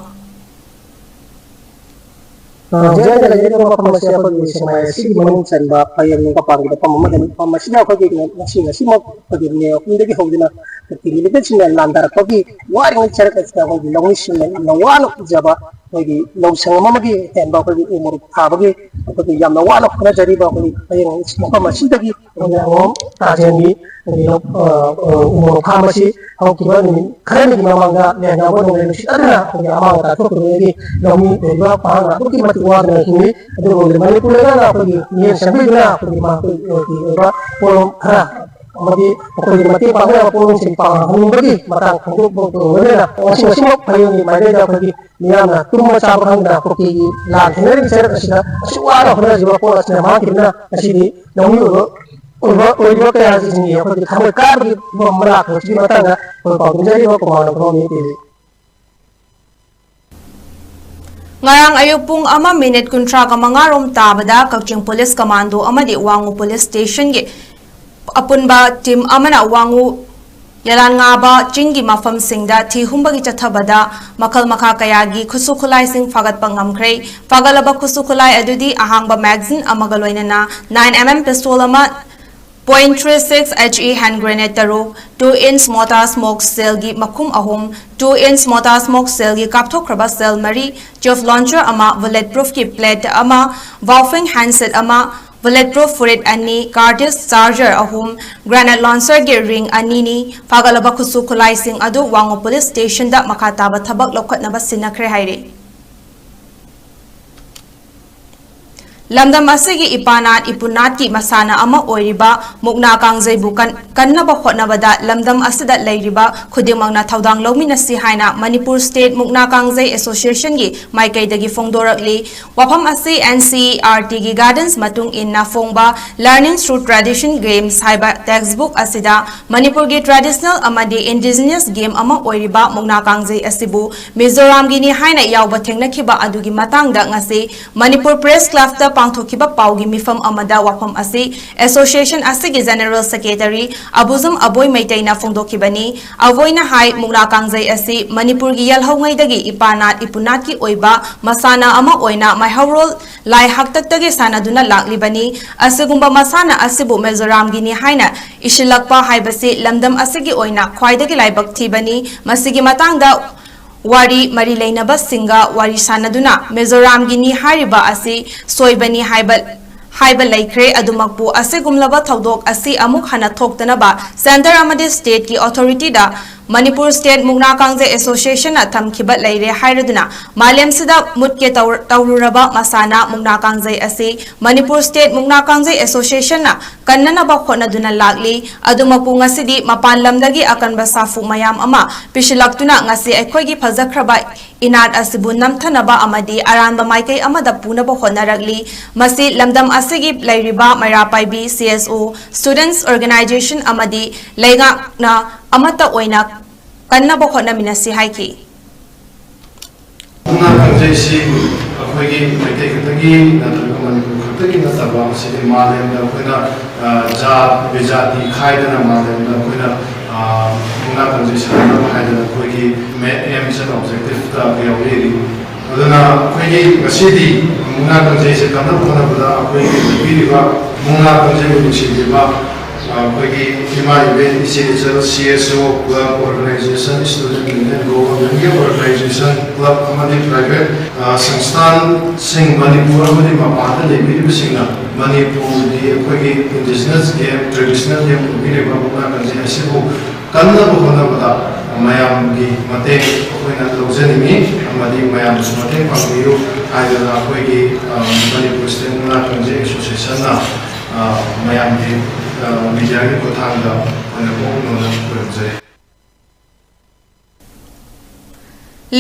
ꯍꯧꯖꯤꯛ ꯑꯩꯅ ꯂꯩꯖꯔꯤꯕ ꯃꯐꯝ ꯑꯁꯤ ꯑꯩꯈꯣꯏꯒꯤ ꯁꯦꯛꯃꯥꯏ ꯑꯁꯤꯒꯤ ꯃꯅꯨꯡ ꯆꯟꯕ ꯐꯥꯏꯔꯦꯝ ꯅꯤꯡꯊꯧ ꯄꯥꯝꯒꯤ ꯃꯐꯝ ꯑꯃꯗꯅꯤ꯫ ꯃꯐꯝ ꯑꯁꯤꯗ ꯑꯩꯈꯣꯏꯒꯤ ꯉꯁꯤ, ꯉꯁꯤꯃꯛ ꯑꯩꯈꯣꯏꯒꯤ ꯃꯦ ꯑꯍꯨꯝꯗꯒꯤ ꯍꯧꯗꯨꯅ ꯀꯨꯀꯤ ꯃꯤꯂꯤꯇꯦꯟꯠꯁꯤꯡꯅ ꯂꯥꯟꯗꯥꯔꯛꯄꯒꯤ ꯋꯥꯔꯤꯉꯩ ꯆꯔꯛ ꯑꯁꯤꯗ ꯑꯩꯈꯣꯏꯒꯤ ꯂꯧꯃꯤꯁꯤꯡꯅ ꯌꯥꯝꯅ ꯋꯥꯅ ꯎꯖꯕ ꯑꯩꯈꯣꯏꯒꯤ ꯂꯧ ꯁꯪꯒꯝ ꯑꯃꯒꯤ ꯍꯦꯟꯕ ꯑꯩꯈꯣꯏꯒꯤ ꯎ ꯃꯣꯔꯣꯛ ꯊꯥꯕꯒꯤ ꯑꯩꯈꯣꯏꯒꯤ ꯌꯥꯝꯅ ꯋꯥꯅ ꯍꯣꯠꯅꯖꯔꯤꯕ ꯑꯩꯈꯣꯏꯒꯤ ꯐꯥꯏꯔꯦꯝ ꯃꯐꯝ ꯑꯁꯤꯗꯒꯤ ꯑꯩꯈꯣꯏꯒꯤ ꯑꯉꯣꯝ ꯇꯥꯖꯦꯟꯒꯤ ꯑꯩꯈꯣꯏꯒꯤ ꯂꯧ-, ꯑ, ꯑ, ꯎ ꯃꯣꯔꯣꯛ ꯐꯥꯝ ꯑꯁꯤ ꯍꯧꯈꯤꯕ ꯅꯨꯃꯤꯠ ꯈꯔꯅꯤꯒꯤ ꯃꯃꯥꯡꯗ ꯂꯦꯟ ꯌꯥꯎꯕ ꯅꯣꯡꯂꯩ ꯅꯨꯡꯁꯤꯠ ꯑꯗꯨꯅ ꯑꯩꯈꯣꯏꯒꯤ ꯑꯃꯥꯡ ꯑꯇꯥ ꯊꯣꯛꯈꯤꯕꯗꯒꯤ ꯂꯧꯃꯤ ꯑꯣꯏꯔꯤꯕ ꯄꯥꯡꯒꯜ ꯑꯗꯨꯛꯀꯤ ꯃꯇꯤꯛ ꯋꯥꯗꯨꯅ ꯍꯤꯡꯂꯤ꯫ ꯑꯗꯨꯕꯨ ꯃꯅꯤꯄꯨꯔ ꯂꯩꯉꯥꯛꯅ ꯑꯩꯈꯣꯏꯒꯤ ꯃꯤꯠꯌꯦꯡ ꯆꯪꯕꯤꯗꯨꯅ ꯑꯩꯈꯣꯏꯒꯤ ꯃꯍꯥꯛꯀꯤ ꯑꯣꯏꯕ ꯄꯣꯠꯂꯨꯝ ꯈꯔ ꯑꯃꯗꯤ ꯑꯩꯈꯣꯏꯒꯤ ꯃꯇꯦꯡ ꯄꯥꯡꯕ ꯌꯥꯕ ꯄꯣꯠꯂꯨꯝꯁꯤꯡ ꯄꯥꯡꯍꯟꯅꯤꯡꯕꯒꯤ ꯃꯇꯥꯡ ꯐꯣꯡꯗꯣꯛꯄꯒ ꯂꯣꯏꯅꯅ ꯉꯁꯤ, ꯉꯁꯤꯃꯛ ꯐꯥꯏꯔꯦꯝꯒꯤ ꯃꯥꯏꯀꯩꯗ ꯑꯩꯈꯣꯏꯒꯤ ꯃꯤꯌꯥꯝꯅ ꯇꯨꯝꯕ ꯆꯥꯕ ꯈꯪꯗꯅ ꯀꯨꯀꯤꯒꯤ ꯂꯥꯟ ꯊꯦꯡꯅꯔꯤꯕ ꯆꯩꯔꯛ ꯑꯁꯤꯗ ꯑꯁꯨꯛ ꯋꯥꯅ ꯍꯣꯠꯅꯖꯕ ꯄꯣꯠ ꯑꯁꯤꯅ ꯃꯥꯡꯈꯤꯕꯅ ꯉꯁꯤꯗꯤ ꯂꯧꯃꯤ ꯑꯣꯏꯕ, ꯑꯣꯏꯕ, ꯑꯣꯏꯔꯤꯕ ꯀꯌꯥꯁꯤꯡꯒꯤ ꯑꯩꯈꯣꯏꯒꯤ ꯊꯃꯣꯏ ꯀꯥꯏꯕꯒꯤ ꯐꯤꯕꯝ ꯑꯃ ꯂꯥꯛꯄ ꯑꯁꯤꯒꯤ ꯃꯇꯥꯡꯗ ꯑꯩꯈꯣꯏ ꯄꯥꯎꯗꯝꯖꯔꯤꯕ ꯀꯨꯃꯥꯔ ꯅꯣꯡꯊꯣꯝꯕꯝ ꯃꯤꯇꯩ꯫ ꯉꯔꯥꯡ ꯑꯌꯨꯛ ꯄꯨꯡ ꯑꯃ ꯃꯤꯅꯤꯠ ꯀꯨꯟꯊ꯭ꯔꯥꯒ ꯃꯉꯥ ꯔꯣꯝ ꯇꯥꯕꯗ ꯀꯛꯆꯤꯡ ꯄꯨꯂꯤꯁ ꯀꯃꯥꯟꯗꯣ ꯑꯃꯗꯤ ꯋꯥꯡꯉꯨ ꯄꯨꯂꯤꯁ ꯁ꯭ꯇꯦꯁꯟꯒꯤ ꯑꯄꯨꯟꯕ ꯇꯤꯝ ꯑꯃꯅ ꯋꯥꯡꯉꯨ ꯌꯥꯂꯥꯟꯉꯥꯕ ꯆꯤꯡꯒꯤ ꯃꯐꯝꯁꯤꯡꯗ ꯊꯤ ꯍꯨꯝꯕꯒꯤ ꯆꯠꯊꯕꯗ ꯃꯈꯜ ꯃꯈꯥ ꯀꯌꯥꯒꯤ ꯈꯨꯠꯁꯨ ꯈꯨꯠꯂꯥꯏꯁꯤꯡ ꯐꯥꯒꯠꯄ ꯉꯝꯈ꯭ꯔꯦ꯫ ꯐꯥꯒꯠꯂꯕ ꯈꯨꯠꯁꯨ ꯈꯨꯠꯂꯥꯏ ꯑꯗꯨꯗꯤ ꯑꯍꯥꯡꯕ ꯃꯦꯒꯥꯖꯤꯟ ꯑꯃꯒ ꯂꯣꯏꯅꯅ nine M M pistol ꯑꯃ, point three six H E hand grenade ꯇꯔꯨꯛ, two inch mortar smoke shellꯒꯤ ꯃꯈꯨꯝ ꯑꯍꯨꯝ, two inch mortar smoke shellꯒꯤ ꯀꯥꯞꯊꯣꯛꯈ꯭ꯔꯕ shell ꯃꯔꯤ, Chuff launcher ꯑꯃ, bullet proofꯀꯤ plate ꯑꯃ, Baofeng handset ꯑꯃ, bullet proof ꯐꯨꯔꯤꯠ ꯑꯅꯤ, cartridge charger ꯑꯍꯨꯝ, grenade launcherꯒꯤ ring ꯑꯅꯤꯅꯤ꯫ ꯐꯥꯒꯠꯂꯕ ꯈꯨꯠꯁꯨ ꯈꯨꯠꯂꯥꯏꯁꯤꯡ ꯑꯗꯨ ꯋꯥꯡꯉꯨ ꯄꯨꯂꯤꯁ ꯁ꯭ꯇꯦꯁꯟꯗ ꯃꯈꯥ ꯇꯥꯕ ꯊꯕꯛ ꯂꯧꯈꯠꯅꯕ ꯁꯤꯟꯅꯈ꯭ꯔꯦ ꯍꯥꯏꯔꯤ꯫ ꯂꯝꯗꯝ ꯑꯁꯤꯒꯤ ꯏꯄꯥꯅꯥꯠ ꯏꯄꯨꯅꯥꯠꯀꯤ ꯃꯁꯥꯟꯅ ꯑꯃ ꯑꯣꯏꯔꯤꯕ ꯃꯨꯛꯅꯥ ꯀꯥꯡꯖꯩꯕꯨ ꯀꯟ-, ꯀꯟꯅꯕ ꯍꯣꯠꯅꯕꯗ ꯂꯝꯗꯝ ꯑꯁꯤꯗ ꯂꯩꯔꯤꯕ ꯈꯨꯗꯤꯡꯃꯛꯅ ꯊꯧꯗꯥꯡ ꯂꯧꯃꯤꯟꯅꯁꯤ ꯍꯥꯏꯅ ꯃꯅꯤꯄꯨꯔ ꯁ꯭ꯇꯦꯠ ꯃꯨꯛꯅꯥ ꯀꯥꯡꯖꯩ ꯑꯦꯁꯣꯁꯤꯌꯦꯁꯟꯒꯤ ꯃꯥꯏꯀꯩꯗꯒꯤ ꯐꯣꯡꯗꯣꯔꯛꯂꯤ꯫ ꯋꯥꯐꯝ ꯑꯁꯤ NCERTꯒꯤ guidance ꯃꯇꯨꯡ ꯏꯟꯅ ꯐꯣꯡꯕ Learning Through Tradition Games ꯍꯥꯏꯕ textbook ꯑꯁꯤꯗ ꯃꯅꯤꯄꯨꯔꯒꯤ traditional ꯑꯃꯗꯤ indigenous game ꯑꯃ ꯑꯣꯏꯔꯤꯕ ꯃꯨꯛꯅꯥ ꯀꯥꯡꯖꯩ ꯑꯁꯤꯕꯨ ꯃꯤꯖꯣꯔꯥꯝꯒꯤꯅꯤ ꯍꯥꯏꯅ ꯌꯥꯎꯕ ꯊꯦꯡꯅꯈꯤꯕ ꯑꯗꯨꯒꯤ ꯃꯇꯥꯡꯗ ꯉꯁꯤ ꯃꯅꯤꯄꯨꯔ Press Clubꯇ ꯄꯥꯡꯊꯣꯛꯈꯤꯕ ꯄꯥꯎꯒꯤ ꯃꯤꯐꯝ ꯑꯃꯗ ꯋꯥꯐꯝ ꯑꯁꯤ ꯑꯦꯁꯣꯁꯤꯌꯦꯁꯟ ꯑꯁꯤꯒꯤ General Secretary ꯑꯕꯨꯖꯝ ꯑꯕꯣꯏ ꯃꯩꯇꯩꯅ ꯐꯣꯡꯗꯣꯛꯈꯤꯕꯅꯤ꯫ ꯑꯕꯣꯏꯅ ꯍꯥꯏ, ꯃꯨꯛꯅꯥ ꯀꯥꯡꯖꯩ ꯑꯁꯤ ꯃꯅꯤꯄꯨꯔꯒꯤ ꯌꯦꯜꯍꯧꯉꯩꯗꯒꯤ ꯏꯄꯥꯅꯥꯠ ꯏꯄꯨꯅꯥꯠꯀꯤ ꯑꯣꯏꯕ ꯃꯁꯥꯟꯅ ꯑꯃ ꯑꯣꯏꯅ ꯃꯩꯍꯧꯔꯣꯜ ꯂꯥꯏ ꯍꯥꯛꯇꯛꯇꯒꯤ ꯁꯥꯟꯅꯗꯨꯅ ꯂꯥꯛꯂꯤꯕꯅꯤ꯫ ꯑꯁꯤꯒꯨꯝꯕ ꯃꯁꯥꯟꯅ ꯑꯁꯤꯕꯨ ꯃꯤꯖꯣꯔꯥꯝꯒꯤꯅꯤ ꯍꯥꯏꯅ ꯏꯁꯤꯜꯂꯛꯄ ꯍꯥꯏꯕꯁꯤ ꯂꯝꯗꯝ ꯑꯁꯤꯒꯤ ꯑꯣꯏꯅ ꯈ꯭ꯋꯥꯏꯗꯒꯤ ꯂꯥꯏꯕꯛ ꯊꯤꯕꯅꯤ꯫ ꯃꯁꯤꯒꯤ ꯃꯇꯥꯡꯗ ꯋꯥꯔꯤ ꯃꯔꯤ ꯂꯩꯅꯕꯁꯤꯡꯒ ꯋꯥꯔꯤ ꯁꯥꯟꯅꯗꯨꯅ ꯃꯤꯖꯣꯔꯥꯝꯒꯤꯅꯤ ꯍꯥꯏꯔꯤꯕ ꯑꯁꯤ ꯁꯣꯏꯕꯅꯤ ꯍꯥꯏꯕ, ꯍꯥꯏꯕ ꯂꯩꯈ꯭ꯔꯦ꯫ ꯑꯗꯨꯃꯛꯄꯨ ꯑꯁꯤꯒꯨꯝꯂꯕ ꯊꯧꯗꯣꯛ ꯑꯁꯤ ꯑꯃꯨꯛ ꯍꯟꯅ ꯊꯣꯛꯇꯅꯕ centre ꯑꯃꯗꯤ stateꯀꯤ authorityꯗ ꯃꯅꯤꯄꯨꯔ ꯁ꯭ꯇꯦꯠ ꯃꯨꯛꯅꯥ ꯀꯥꯡꯖꯩ ꯑꯦꯁꯣꯁꯤꯌꯦꯁꯟꯅ ꯊꯝꯈꯤꯕ ꯂꯩꯔꯦ ꯍꯥꯏꯔꯗꯨꯅ ꯃꯥꯂꯦꯝꯁꯤꯗ ꯃꯨꯠꯀꯦ ꯇꯧ-, ꯇꯧꯔꯨꯔꯕ ꯃꯁꯥꯟꯅ ꯃꯨꯛꯅꯥ ꯀꯥꯡꯖꯩ ꯑꯁꯤ ꯃꯅꯤꯄꯨꯔ ꯁ꯭ꯇꯦꯠ ꯃꯨꯛꯅꯥ ꯀꯥꯡꯖꯩ ꯑꯦꯁꯣꯁꯤꯌꯦꯁꯟꯅ ꯀꯟꯅꯅꯕ ꯍꯣꯠꯅꯗꯨꯅ ꯂꯥꯛꯂꯤ꯫ ꯑꯗꯨꯃꯛꯄꯨ ꯉꯁꯤꯗꯤ ꯃꯄꯥꯟ ꯂꯝꯗꯒꯤ ꯑꯀꯟꯕ ꯁꯥꯐꯨ ꯃꯌꯥꯝ ꯑꯃ ꯄꯤꯁꯤꯜꯂꯛꯇꯨꯅ ꯉꯁꯤ ꯑꯩꯈꯣꯏꯒꯤ ꯐꯖꯈ꯭ꯔꯕ ꯏꯅꯥꯠ ꯑꯁꯤꯕꯨ ꯅꯝꯊꯅꯕ ꯑꯃꯗꯤ ꯑꯔꯥꯟꯕ ꯃꯥꯏꯀꯩ ꯑꯃꯗ ꯄꯨꯅꯕ ꯍꯣꯠꯅꯔꯛꯂꯤ꯫ ꯃꯁꯤ ꯂꯝꯗꯝ ꯑꯁꯤꯒꯤ ꯂꯩꯔꯤꯕ ꯃꯩꯔꯥ ꯄꯥꯏꯕꯤ, CSO, students organisation ꯑꯃꯗꯤ ꯂꯩꯉꯥꯛꯅ ꯑꯃꯠꯇ ꯑꯣꯏꯅ ꯀꯟꯅꯕ ꯍꯣꯠꯅꯃꯤꯟꯅꯁꯤ ꯍꯥꯏꯈꯤ꯫ ꯃꯨꯛꯅꯥ ꯀꯥꯡꯖꯩꯁꯤ ꯑꯩꯈꯣꯏꯒꯤ ꯃꯩꯇꯩ ꯈꯛꯇꯒꯤ ꯅꯠꯇ꯭ꯔꯒ ꯃꯅꯤꯄꯨꯔ ꯈꯛꯇꯒꯤ ꯅꯠꯇꯕ, ꯃꯁꯤꯗꯤ ꯃꯥꯂꯦꯝꯗ ꯑꯩꯈꯣꯏꯅ, ꯑ, ꯖꯥꯠ ꯕꯤꯖꯥꯇꯤ ꯈꯥꯏꯗꯅ ꯃꯥꯂꯦꯝꯗ ꯑꯩꯈꯣꯏꯅ, ꯑ, ꯃꯨꯛꯅꯥ ꯀꯥꯡꯖꯩ ꯁꯥꯟꯅꯅꯕ ꯍꯥꯏꯗꯅ ꯑꯩꯈꯣꯏꯒꯤ ma-, aims and objectiveꯇ ꯌꯥꯎꯕꯤꯔꯤ꯫ ꯑꯗꯨꯅ ꯑꯩꯈꯣꯏꯒꯤ ꯉꯁꯤꯗꯤ ꯃꯨꯛꯅꯥ ꯀꯥꯡꯖꯩꯁꯦ ꯀꯟꯅꯕ ꯍꯣꯠꯅꯕꯗ ꯑꯩꯈꯣꯏꯒꯤ ꯂꯩꯕꯤꯔꯤꯕ ꯃꯨꯛꯅꯥ ꯀꯥꯡꯖꯩꯕꯨ ꯅꯨꯡꯁꯤꯕꯤꯕ ꯑꯩꯈꯣꯏꯒꯤ ꯏꯃꯥ ꯏꯕꯦꯟ ꯏꯆꯦ ꯏꯆꯜ, CSO, club, organisation, student union, governmentꯒꯤ organisation, club ꯑꯃꯗꯤ private, ꯑ, ꯁꯪꯁꯊꯥꯟꯁꯤꯡ ꯃꯅꯤꯄꯨꯔ ꯑꯃꯗꯤ ꯃꯄꯥꯟꯗ ꯂꯩꯕꯤꯔꯤꯕꯁꯤꯡꯅ ꯃꯅꯤꯄꯨꯔꯒꯤ ꯑꯩꯈꯣꯏꯒꯤ indigenous game, traditional game ꯑꯣꯏꯕꯤꯔꯤꯕ ꯃꯨꯛꯅꯥ ꯀꯥꯡꯖꯩ ꯑꯁꯤꯕꯨ ꯀꯟꯅꯕ ꯍꯣꯠꯅꯕꯗ ꯃꯌꯥꯝꯒꯤ ꯃꯇꯦꯡ ꯑꯩꯈꯣꯏꯅ ꯂꯧꯖꯅꯤꯡꯏ ꯑꯃꯗꯤ ꯃꯌꯥꯝꯅꯁꯨ ꯃꯇꯦꯡ ꯄꯥꯡꯕꯤꯌꯨ ꯍꯥꯏꯗꯅ ꯑꯩꯈꯣꯏꯒꯤ, ꯑ, ꯃꯅꯤꯄꯨꯔ state ꯅꯥꯠ ꯈꯪꯖꯩ ꯑꯦꯁꯣꯁꯤꯌꯦꯁꯟꯅ, ꯑ, ꯃꯌꯥꯝꯒꯤ, ꯑ, ꯃꯤꯗꯤꯌꯥꯒꯤ ꯈꯨꯠꯊꯥꯡꯗ ꯑꯣꯏꯅ ꯄꯣꯛꯅꯕ ꯈꯨꯔꯨꯝꯖꯔꯤ꯫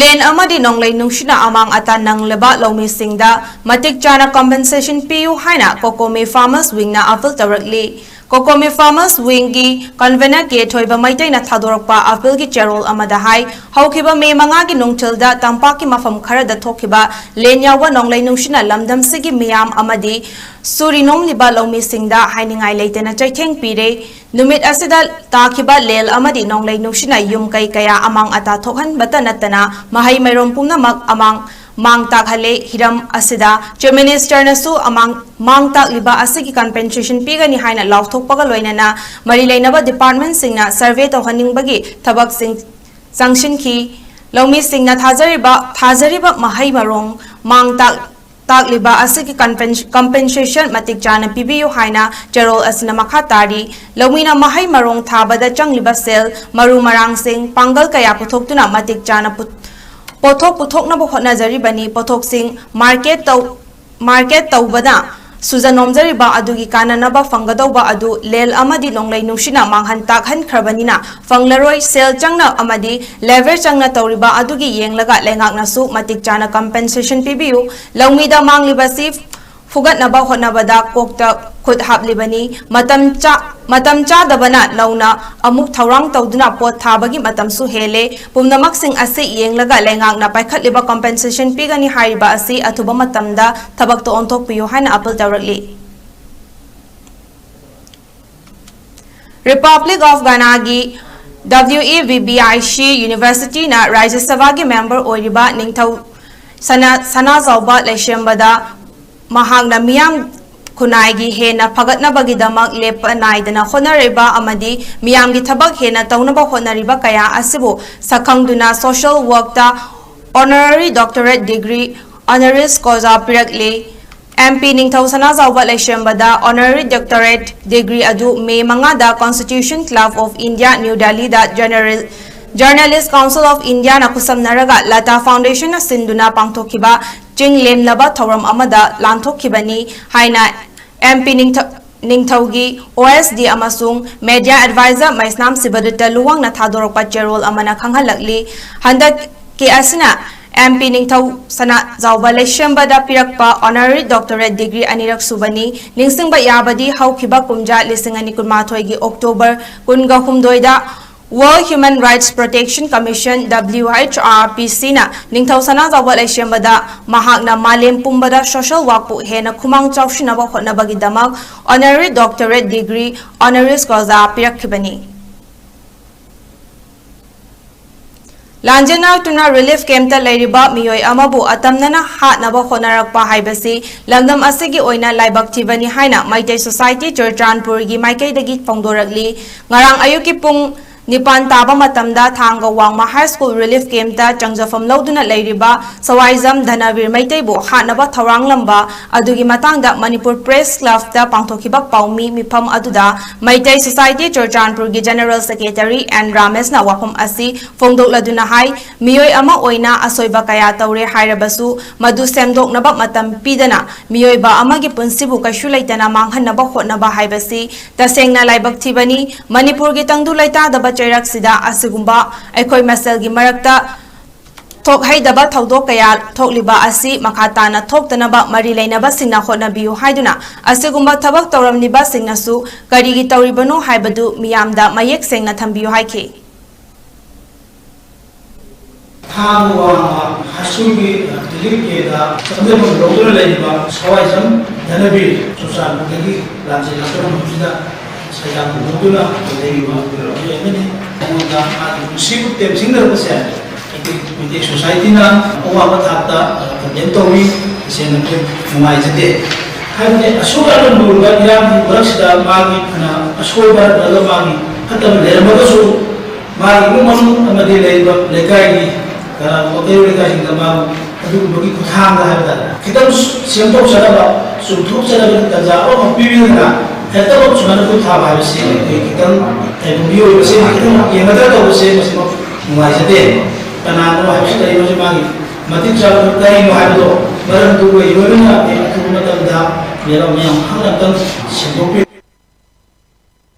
ꯂꯦꯟ ꯑꯃꯗꯤ ꯅꯣꯡꯂꯩ ꯅꯨꯡꯁꯤꯠꯅ ꯑꯃꯥꯡ ꯑꯇꯥ ꯅꯪꯂꯕ ꯂꯧꯃꯤꯁꯤꯡꯗ ꯃꯇꯤꯛ ꯆꯥꯅ compensation ꯄꯤꯌꯨ ꯍꯥꯏꯅ COCOMI Farmers Wingꯅ appeal ꯇꯧꯔꯛꯂꯤ꯫ COCOMI Farmers Wingꯒꯤ convener ꯀꯦ ꯊꯣꯏꯕ ꯃꯩꯇꯩꯅ ꯊꯥꯗꯣꯔꯛꯄ appealꯒꯤ ꯆꯦꯔꯣꯜ ꯑꯃꯗ ꯍꯥꯏ, ꯍꯧꯈꯤꯕ ꯃꯦ ꯃꯉꯥꯒꯤ ꯅꯨꯡꯊꯤꯜꯗ ꯇꯝꯄꯥꯛꯀꯤ ꯃꯐꯝ ꯈꯔꯗ ꯊꯣꯛꯈꯤꯕ ꯂꯦꯟ ꯌꯥꯎꯕ ꯅꯣꯡꯂꯩ ꯅꯨꯡꯁꯤꯠꯅ ꯂꯝꯗꯝꯁꯤꯒꯤ ꯃꯤꯌꯥꯝ ꯑꯃꯗꯤ ꯁꯨꯔꯤ ꯅꯣꯝꯂꯤꯕ ꯂꯧꯃꯤꯁꯤꯡꯗ ꯍꯥꯏꯅꯤꯡꯉꯥꯏ ꯂꯩꯇꯅ ꯆꯩꯊꯦꯡ ꯄꯤꯔꯦ꯫ ꯅꯨꯃꯤꯠ ꯑꯁꯤꯗ ꯇꯥꯈꯤꯕ ꯂꯦꯟ ꯑꯃꯗꯤ ꯅꯣꯡꯂꯩ ꯅꯨꯡꯁꯤꯠꯅ ꯌꯨꯝ ꯀꯩ ꯀꯌꯥ ꯑꯃꯥꯡ ꯑꯇꯥ ꯊꯣꯛꯍꯟꯕꯇ ꯅꯠꯇꯅ ꯃꯍꯩ ꯃꯔꯣꯡ ꯄꯨꯝꯅꯃꯛ ꯑꯃꯥꯡ ꯃꯥꯡ ꯇꯥꯛꯍꯜꯂꯦ꯫ ꯍꯤꯔꯝ ꯑꯁꯤꯗ Chief Ministerꯅꯁꯨ ꯑꯃꯥꯡ ꯃꯥꯡ ꯇꯥꯛꯂꯤꯕ ꯑꯁꯤꯒꯤ compensation ꯄꯤꯒꯅꯤ ꯍꯥꯏꯅ ꯂꯥꯎꯊꯣꯛꯄꯒ ꯂꯣꯏꯅꯅ ꯃꯔꯤ ꯂꯩꯅꯕ departmentꯁꯤꯡꯅ survey ꯇꯧꯍꯟꯅꯤꯡꯕꯒꯤ ꯊꯕꯛꯁꯤꯡ ꯆꯪꯁꯤꯟꯈꯤ꯫ ꯂꯧꯃꯤꯁꯤꯡꯅ ꯊꯥꯖꯔꯤꯕ ꯊꯥꯖꯔꯤꯕ ꯃꯍꯩ ꯃꯔꯣꯡ ꯃꯥꯡ ꯇꯥꯛ ꯇꯥꯛꯂꯤꯕ ꯑꯁꯤꯒꯤ compensation ꯃꯇꯤꯛ ꯆꯥꯅ ꯄꯤꯕꯤꯌꯨ ꯍꯥꯏꯅ ꯆꯦꯔꯣꯜ ꯑꯁꯤꯅ ꯃꯈꯥ ꯇꯥꯔꯤ꯫ ꯂꯧꯃꯤꯅ ꯃꯍꯩ ꯃꯔꯣꯡ ꯊꯥꯕꯗ ꯆꯪꯂꯤꯕ ꯁꯦꯜ, ꯃꯔꯨ ꯃꯔꯥꯡꯁꯤꯡ ꯄꯥꯡꯒꯜ ꯀꯌꯥ ꯄꯨꯊꯣꯛꯇꯨꯅ ꯃꯇꯤꯛ ꯆꯥꯅ ꯄꯨ- ꯄꯣꯠꯊꯣꯛ ꯄꯨꯊꯣꯛꯅꯕ ꯍꯣꯠꯅꯖꯔꯤꯕꯅꯤ꯫ ꯄꯣꯠꯊꯣꯛꯁꯤꯡ market ꯇꯧ market ꯇꯧꯕꯅ ꯁꯨꯖ ꯅꯣꯝꯖꯔꯤꯕ ꯑꯗꯨꯒꯤ ꯀꯥꯟꯅꯅꯕ ꯐꯪꯒꯗꯧꯕ ꯑꯗꯨ ꯂꯦꯟ ꯑꯃꯗꯤ ꯅꯣꯡꯂꯩ ꯅꯨꯡꯁꯤꯠꯅ ꯃꯥꯡꯍꯟ ꯇꯥꯛꯍꯟꯈ꯭ꯔꯕꯅꯤꯅ ꯐꯪꯂꯔꯣꯏ꯫ ꯁꯦꯜ ꯆꯪꯅ ꯑꯃꯗꯤ labour ꯆꯪꯅ ꯇꯧꯔꯤꯕ ꯑꯗꯨꯒꯤ ꯌꯦꯡꯂꯒ ꯂꯩꯉꯥꯛꯅꯁꯨ ꯃꯇꯤꯛ ꯆꯥꯅ compensation ꯄꯤꯕꯤꯌꯨ꯫ ꯂꯧꯃꯤꯗ ꯃꯥꯡꯂꯤꯕꯁꯤ ꯐꯨꯒꯠꯅꯕ ꯍꯣꯠꯅꯕꯗ ꯀꯣꯛꯇ ꯈꯨꯠ ꯍꯥꯞꯂꯤꯕꯅꯤ꯫ ꯃꯇꯝ ꯆꯥ- ꯃꯇꯝ ꯆꯥꯗꯕꯅ ꯅꯧꯅ ꯑꯃꯨꯛ ꯊꯧꯔꯥꯡ ꯇꯧꯗꯨꯅ ꯄꯣꯠ ꯊꯥꯕꯒꯤ ꯃꯇꯝꯁꯨ ꯍꯦꯜꯂꯦ꯫ ꯄꯨꯝꯅꯃꯛꯁꯤꯡ ꯑꯁꯤ ꯌꯦꯡꯂꯒ ꯂꯩꯉꯥꯛꯅ ꯄꯥꯏꯈꯠꯂꯤꯕ compensation ꯄꯤꯒꯅꯤ ꯍꯥꯏꯔꯤꯕ ꯑꯁꯤ ꯑꯊꯨꯕ ꯃꯇꯝꯗ ꯊꯕꯛꯇ ꯑꯣꯟꯊꯣꯛꯄꯤꯌꯨ ꯍꯥꯏꯅ appeal ꯇꯧꯔꯛꯂꯤ꯫ Republic of Ghanaꯒꯤ W E V B I C Universityꯅ ꯔꯥꯖ꯭ꯌ ꯁꯚꯥꯒꯤ member ꯑꯣꯏꯔꯤꯕ ꯅꯤꯡꯊꯧ ꯁꯅꯥ- ꯁꯅꯥꯖꯥꯎꯕ ꯂꯩꯁꯦꯝꯕꯗ ꯃꯍꯥꯛꯅ ꯃꯤꯌꯥꯝ ꯈꯨꯟꯅꯥꯏꯒꯤ ꯍꯦꯟꯅ ꯐꯒꯠꯅꯕꯒꯤꯗꯃꯛ ꯂꯦꯞꯄ ꯅꯥꯏꯗꯅ ꯍꯣꯠꯅꯔꯤꯕ ꯑꯃꯗꯤ ꯃꯤꯌꯥꯝꯒꯤ ꯊꯕꯛ ꯍꯦꯟꯅ ꯇꯧꯅꯕ ꯍꯣꯠꯅꯔꯤꯕ ꯀꯌꯥ ꯑꯁꯤꯕꯨ ꯁꯛꯈꯪꯗꯨꯅ social workꯇ honorary doctorate degree honoris causa ꯄꯤꯔꯛꯂꯤ꯫ M P ꯅꯤꯡꯊꯧ ꯁꯅꯥꯖꯥꯎꯕ ꯂꯩꯁꯦꯝꯕꯗ honorary doctorate degree ꯑꯗꯨ ꯃꯦ ꯃꯉꯥꯗ Constitution Club of India, New Delhiꯗ General Journalist Council of Indiaꯅ ꯈꯨꯠꯁꯝꯅꯔꯒ Lata Foundationꯅ ꯁꯤꯟꯗꯨꯅ ꯄꯥꯡꯊꯣꯛꯈꯤꯕ ꯆꯤꯡ ꯂꯦꯝꯅꯕ ꯊꯧꯔꯝ ꯑꯃꯗ ꯂꯥꯟꯊꯣꯛꯈꯤꯕꯅꯤ ꯍꯥꯏꯅ ꯑꯦꯝ ꯄꯤ ꯅꯤꯡꯊ-, ꯅꯤꯡꯊꯧꯒꯤ ꯑꯣ ꯑꯦꯁ ꯗꯤ ꯑꯃꯁꯨꯡ ꯃꯦꯗꯤꯌꯥ ꯑꯦꯗꯚꯥꯏꯖꯔ ꯃꯩꯁꯅꯥꯝ ꯁꯤꯕꯗꯨꯠꯇ ꯂꯨꯋꯥꯡꯅ ꯊꯥꯗꯣꯔꯛꯄ ꯆꯦꯔꯣꯜ ꯑꯃꯅ ꯈꯪꯍꯜꯂꯛꯂꯤ꯫ ꯍꯟꯗꯛꯀꯤ ꯑꯁꯤꯅ ꯑꯦꯝ ꯄꯤ ꯅꯤꯡꯊꯧ ꯁꯅꯥꯖꯥꯎꯕ ꯂꯩꯁꯦꯝꯕꯗ ꯄꯤꯔꯛꯄ ꯑꯣꯅꯔꯔꯤ ꯗꯣꯛꯇꯔꯦꯠ ꯗꯤꯒ꯭ꯔꯤ ꯑꯅꯤꯔꯛ ꯁꯨꯕꯅꯤ꯫ ꯅꯤꯡꯁꯤꯡꯕ ꯌꯥꯕꯗꯤ, ꯍꯧꯈꯤꯕ ꯀꯨꯝꯖꯥ ꯂꯤꯁꯤꯡ ꯑꯅꯤ ꯀꯨꯟꯃꯥꯊꯣꯏꯒꯤ ꯑꯣꯛꯇꯣꯕꯔ ꯀꯨꯟꯒ ꯍꯨꯝꯗꯣꯏꯗ World Human Rights Protection Commission, W H R P C, ꯅ ꯅꯤꯡꯊꯧ ꯁꯅꯥꯖꯥꯎꯕ ꯂꯩꯁꯦꯝꯕꯗ ꯃꯍꯥꯛꯅ ꯃꯥꯂꯦꯝ ꯄꯨꯝꯕꯗ social workꯄꯨ ꯍꯦꯟꯅ ꯈꯨꯃꯥꯡ ꯆꯥꯎꯁꯤꯟꯅꯕ ꯍꯣꯠꯅꯕꯒꯤꯗꯃꯛ honorary doctorate degree, honoris causa ꯄꯤꯔꯛꯈꯤꯕꯅꯤ꯫ ꯂꯥꯟꯖꯦꯟꯅꯔꯛꯇꯨꯅ relief campꯇ ꯂꯩꯔꯤꯕ ꯃꯤꯑꯣꯏ ꯑꯃꯕꯨ ꯑꯇꯝꯅꯅ ꯍꯥꯠꯅꯕ ꯍꯣꯠꯅꯔꯛꯄ ꯍꯥꯏꯕꯁꯤ ꯂꯝꯗꯝ ꯑꯁꯤꯒꯤ ꯑꯣꯏꯅ ꯂꯥꯏꯕꯛ ꯊꯤꯕꯅꯤ ꯍꯥꯏꯅ ꯃꯩꯇꯩ Society ꯆꯨꯔꯆꯥꯟꯄꯨꯔꯒꯤ ꯃꯥꯏꯀꯩꯗꯒꯤ ꯐꯣꯡꯗꯣꯔꯛꯂꯤ꯫ ꯉꯔꯥꯡ ꯑꯌꯨꯛꯀꯤ ꯄꯨꯡ ꯅꯤꯄꯥꯟ ꯇꯥꯕ ꯃꯇꯝꯗ ꯊꯥꯡꯒ ꯋꯥꯡꯃ High School relief campꯇ ꯆꯪꯖꯐꯝ ꯂꯧꯗꯨꯅ ꯂꯩꯔꯤꯕ ꯁꯋꯥꯏꯖꯝ ꯙꯅꯕꯤꯔ ꯃꯩꯇꯩꯕꯨ ꯍꯥꯠꯅꯕ ꯊꯧꯔꯥꯡꯂꯝꯕ ꯑꯗꯨꯒꯤ ꯃꯇꯥꯡꯗ ꯃꯅꯤꯄꯨꯔ Press Clubꯇ ꯄꯥꯡꯊꯣꯛꯈꯤꯕ ꯄꯥꯎꯃꯤ ꯃꯤꯐꯝ ꯑꯗꯨꯗ ꯃꯩꯇꯩ Society ꯆꯨꯔꯆꯥꯟꯄꯨꯔꯒꯤ General Secretary ꯑꯦꯟ ꯔꯥꯃꯦꯁꯅ ꯋꯥꯐꯝ ꯑꯁꯤ ꯐꯣꯡꯗꯣꯛꯂꯗꯨꯅ ꯍꯥꯏ, ꯃꯤꯑꯣꯏ ꯑꯃ ꯑꯣꯏꯅ ꯑꯁꯣꯏꯕ ꯀꯌꯥ ꯇꯧꯔꯦ ꯍꯥꯏꯔꯕꯁꯨ, ꯃꯗꯨ ꯁꯦꯝꯗꯣꯛꯅꯕ ꯃꯇꯝ ꯄꯤꯗꯅ ꯃꯤꯑꯣꯏꯕ ꯑꯃꯒꯤ ꯄꯨꯟꯁꯤꯕꯨ ꯀꯩꯁꯨ ꯂꯩꯇꯅ ꯃꯥꯡꯍꯟꯅꯕ ꯍꯣꯠꯅꯕ ꯍꯥꯏꯕꯁꯤ ꯇꯁꯦꯡꯅ ꯂꯥꯏꯕꯛ ꯊꯤꯕꯅꯤ꯫ ꯃꯅꯤꯄꯨꯔꯒꯤ ꯇꯪꯗꯨ ꯂꯩꯇꯥꯗꯕ ꯆꯩꯔꯛꯁꯤꯗ ꯑꯁꯤꯒꯨꯝꯕ ꯑꯩꯈꯣꯏ ꯃꯁꯦꯜꯒꯤ ꯃꯔꯛꯇ ꯊꯣꯛꯍꯩꯗꯕ ꯊꯧꯗꯣꯛ ꯀꯌꯥ ꯊꯣꯛꯂꯤꯕ ꯑꯁꯤ ꯃꯈꯥ ꯇꯥꯅ ꯊꯣꯛꯇꯅꯕ ꯃꯔꯤ ꯂꯩꯅꯕꯁꯤꯡꯅ ꯍꯣꯠꯅꯕꯤꯌꯨ ꯍꯥꯏꯗꯨꯅ, ꯑꯁꯤꯒꯨꯝꯕ ꯊꯕꯛ ꯇꯧꯔꯝꯂꯤꯕꯁꯤꯡꯅꯁꯨ ꯀꯔꯤꯒꯤ ꯇꯧꯔꯤꯕꯅꯣ ꯍꯥꯏꯕꯗꯨ ꯃꯤꯌꯥꯝꯗ ꯃꯌꯦꯛ ꯁꯦꯡꯅ ꯊꯝꯕꯤꯌꯨ ꯍꯥꯏꯈꯤ꯫ ꯊꯥꯡꯒ ꯋꯥꯡꯃ High Schoolꯒꯤ, ꯑ, relief campꯇ ꯆꯪꯖꯐꯝ ꯂꯧꯗꯨꯅ ꯂꯩꯔꯤꯕ ꯁꯋꯥꯏꯖꯝ ꯙꯅꯕꯤꯔ ꯆꯨꯔꯆꯥꯟꯄꯨꯔꯗꯒꯤ ꯂꯥꯟꯖꯦꯜꯂꯛꯄ ꯃꯐꯝꯁꯤꯗ ꯁꯩꯗꯥꯡ ꯍꯨꯟꯗꯣꯛꯇꯨꯅ ꯂꯩꯔꯤꯕ ꯃꯤꯑꯣꯏ ꯑꯃꯅꯤ꯫ ꯑꯩꯉꯣꯟꯗ ꯃꯥꯒꯤ ꯄꯨꯟꯁꯤꯕꯨ ꯇꯦꯝꯁꯤꯟꯅꯔꯛꯄꯁꯦ ꯑꯩꯈꯣꯏ ꯃꯩꯇꯩ Societyꯅ ꯑꯋꯥꯡꯕ ꯊꯥꯛꯇ, ꯑ, condemn ꯇꯧꯏ꯫ ꯇꯁꯦꯡꯅ ꯑꯩꯈꯣꯏ ꯅꯨꯡꯉꯥꯏꯖꯗꯦ꯫ ꯍꯥꯏꯕꯗꯤ ꯑꯁꯨꯛ ꯌꯥꯝꯅ ꯂꯨꯔꯕ ꯏꯔꯥꯡꯒꯤ ꯃꯔꯛꯁꯤꯗ ꯃꯥꯒꯤ ꯐꯅ ꯑꯁꯣꯏꯕ ꯅꯠꯇ꯭ꯔꯒ ꯃꯥꯒꯤ ꯐꯠꯇꯕ ꯂꯩꯔꯝꯃꯒꯁꯨ, ꯃꯥꯒꯤ ꯏꯃꯨꯡ ꯃꯅꯨꯡ ꯑꯃꯗꯤ ꯂꯩꯔꯤꯕ ꯂꯩꯀꯥꯏꯒꯤ ꯀꯅꯥꯒꯨꯝꯕ ꯀꯩꯔꯣꯜ ꯂꯩꯀꯥꯏꯁꯤꯡꯗ ꯃꯥꯕꯨ ꯑꯗꯨꯒꯨꯝꯕꯒꯤ ꯈꯨꯠꯊꯥꯡꯗ ꯍꯥꯏꯕ ꯇꯥꯔꯦ, ꯈꯤꯇꯪ ꯁꯦꯝꯗꯣꯛꯆꯅꯕ, ꯆꯨꯝꯊꯣꯛꯆꯅꯕꯒꯤ ꯇꯥꯟꯖꯥ ꯑꯃꯈꯛ ꯄꯤꯕꯤꯗꯨꯅ ꯍꯦꯛꯇꯃꯛ ꯁꯨꯃꯥꯏꯅ ꯈꯨꯠ ꯊꯥꯕ ꯍꯥꯏꯕꯁꯤ ꯑꯩꯈꯣꯏ ꯈꯤꯇꯪ, ꯀꯩꯅꯣ, ꯃꯤꯑꯣꯏꯕꯁꯦ ꯈꯤꯇꯪ ꯌꯦꯡꯒꯗ꯭ꯔꯥ ꯇꯧꯕꯁꯦ ꯃꯁꯤꯃꯛ ꯅꯨꯡꯉꯥꯏꯖꯗꯦ꯫ ꯀꯅꯥꯅꯣ ꯍꯥꯏꯕꯁꯤ ꯀꯔꯤꯅꯣꯁꯤ ꯃꯥꯒꯤ ꯃꯇꯤꯛ ꯆꯥꯕ ꯀꯔꯤꯅꯣ ꯍꯥꯏꯕꯗꯣ ꯃꯔꯝꯗꯨ ꯑꯣꯏ꯫ ꯂꯣꯏꯅꯅ ꯑꯩ ꯑꯊꯨꯕ ꯃꯇꯝꯗ ꯃꯌꯥꯝ ꯃꯌꯥꯝ ꯈꯪꯅꯕꯇꯪ ꯁꯦꯡꯗꯣꯛꯄꯤꯌꯨ꯫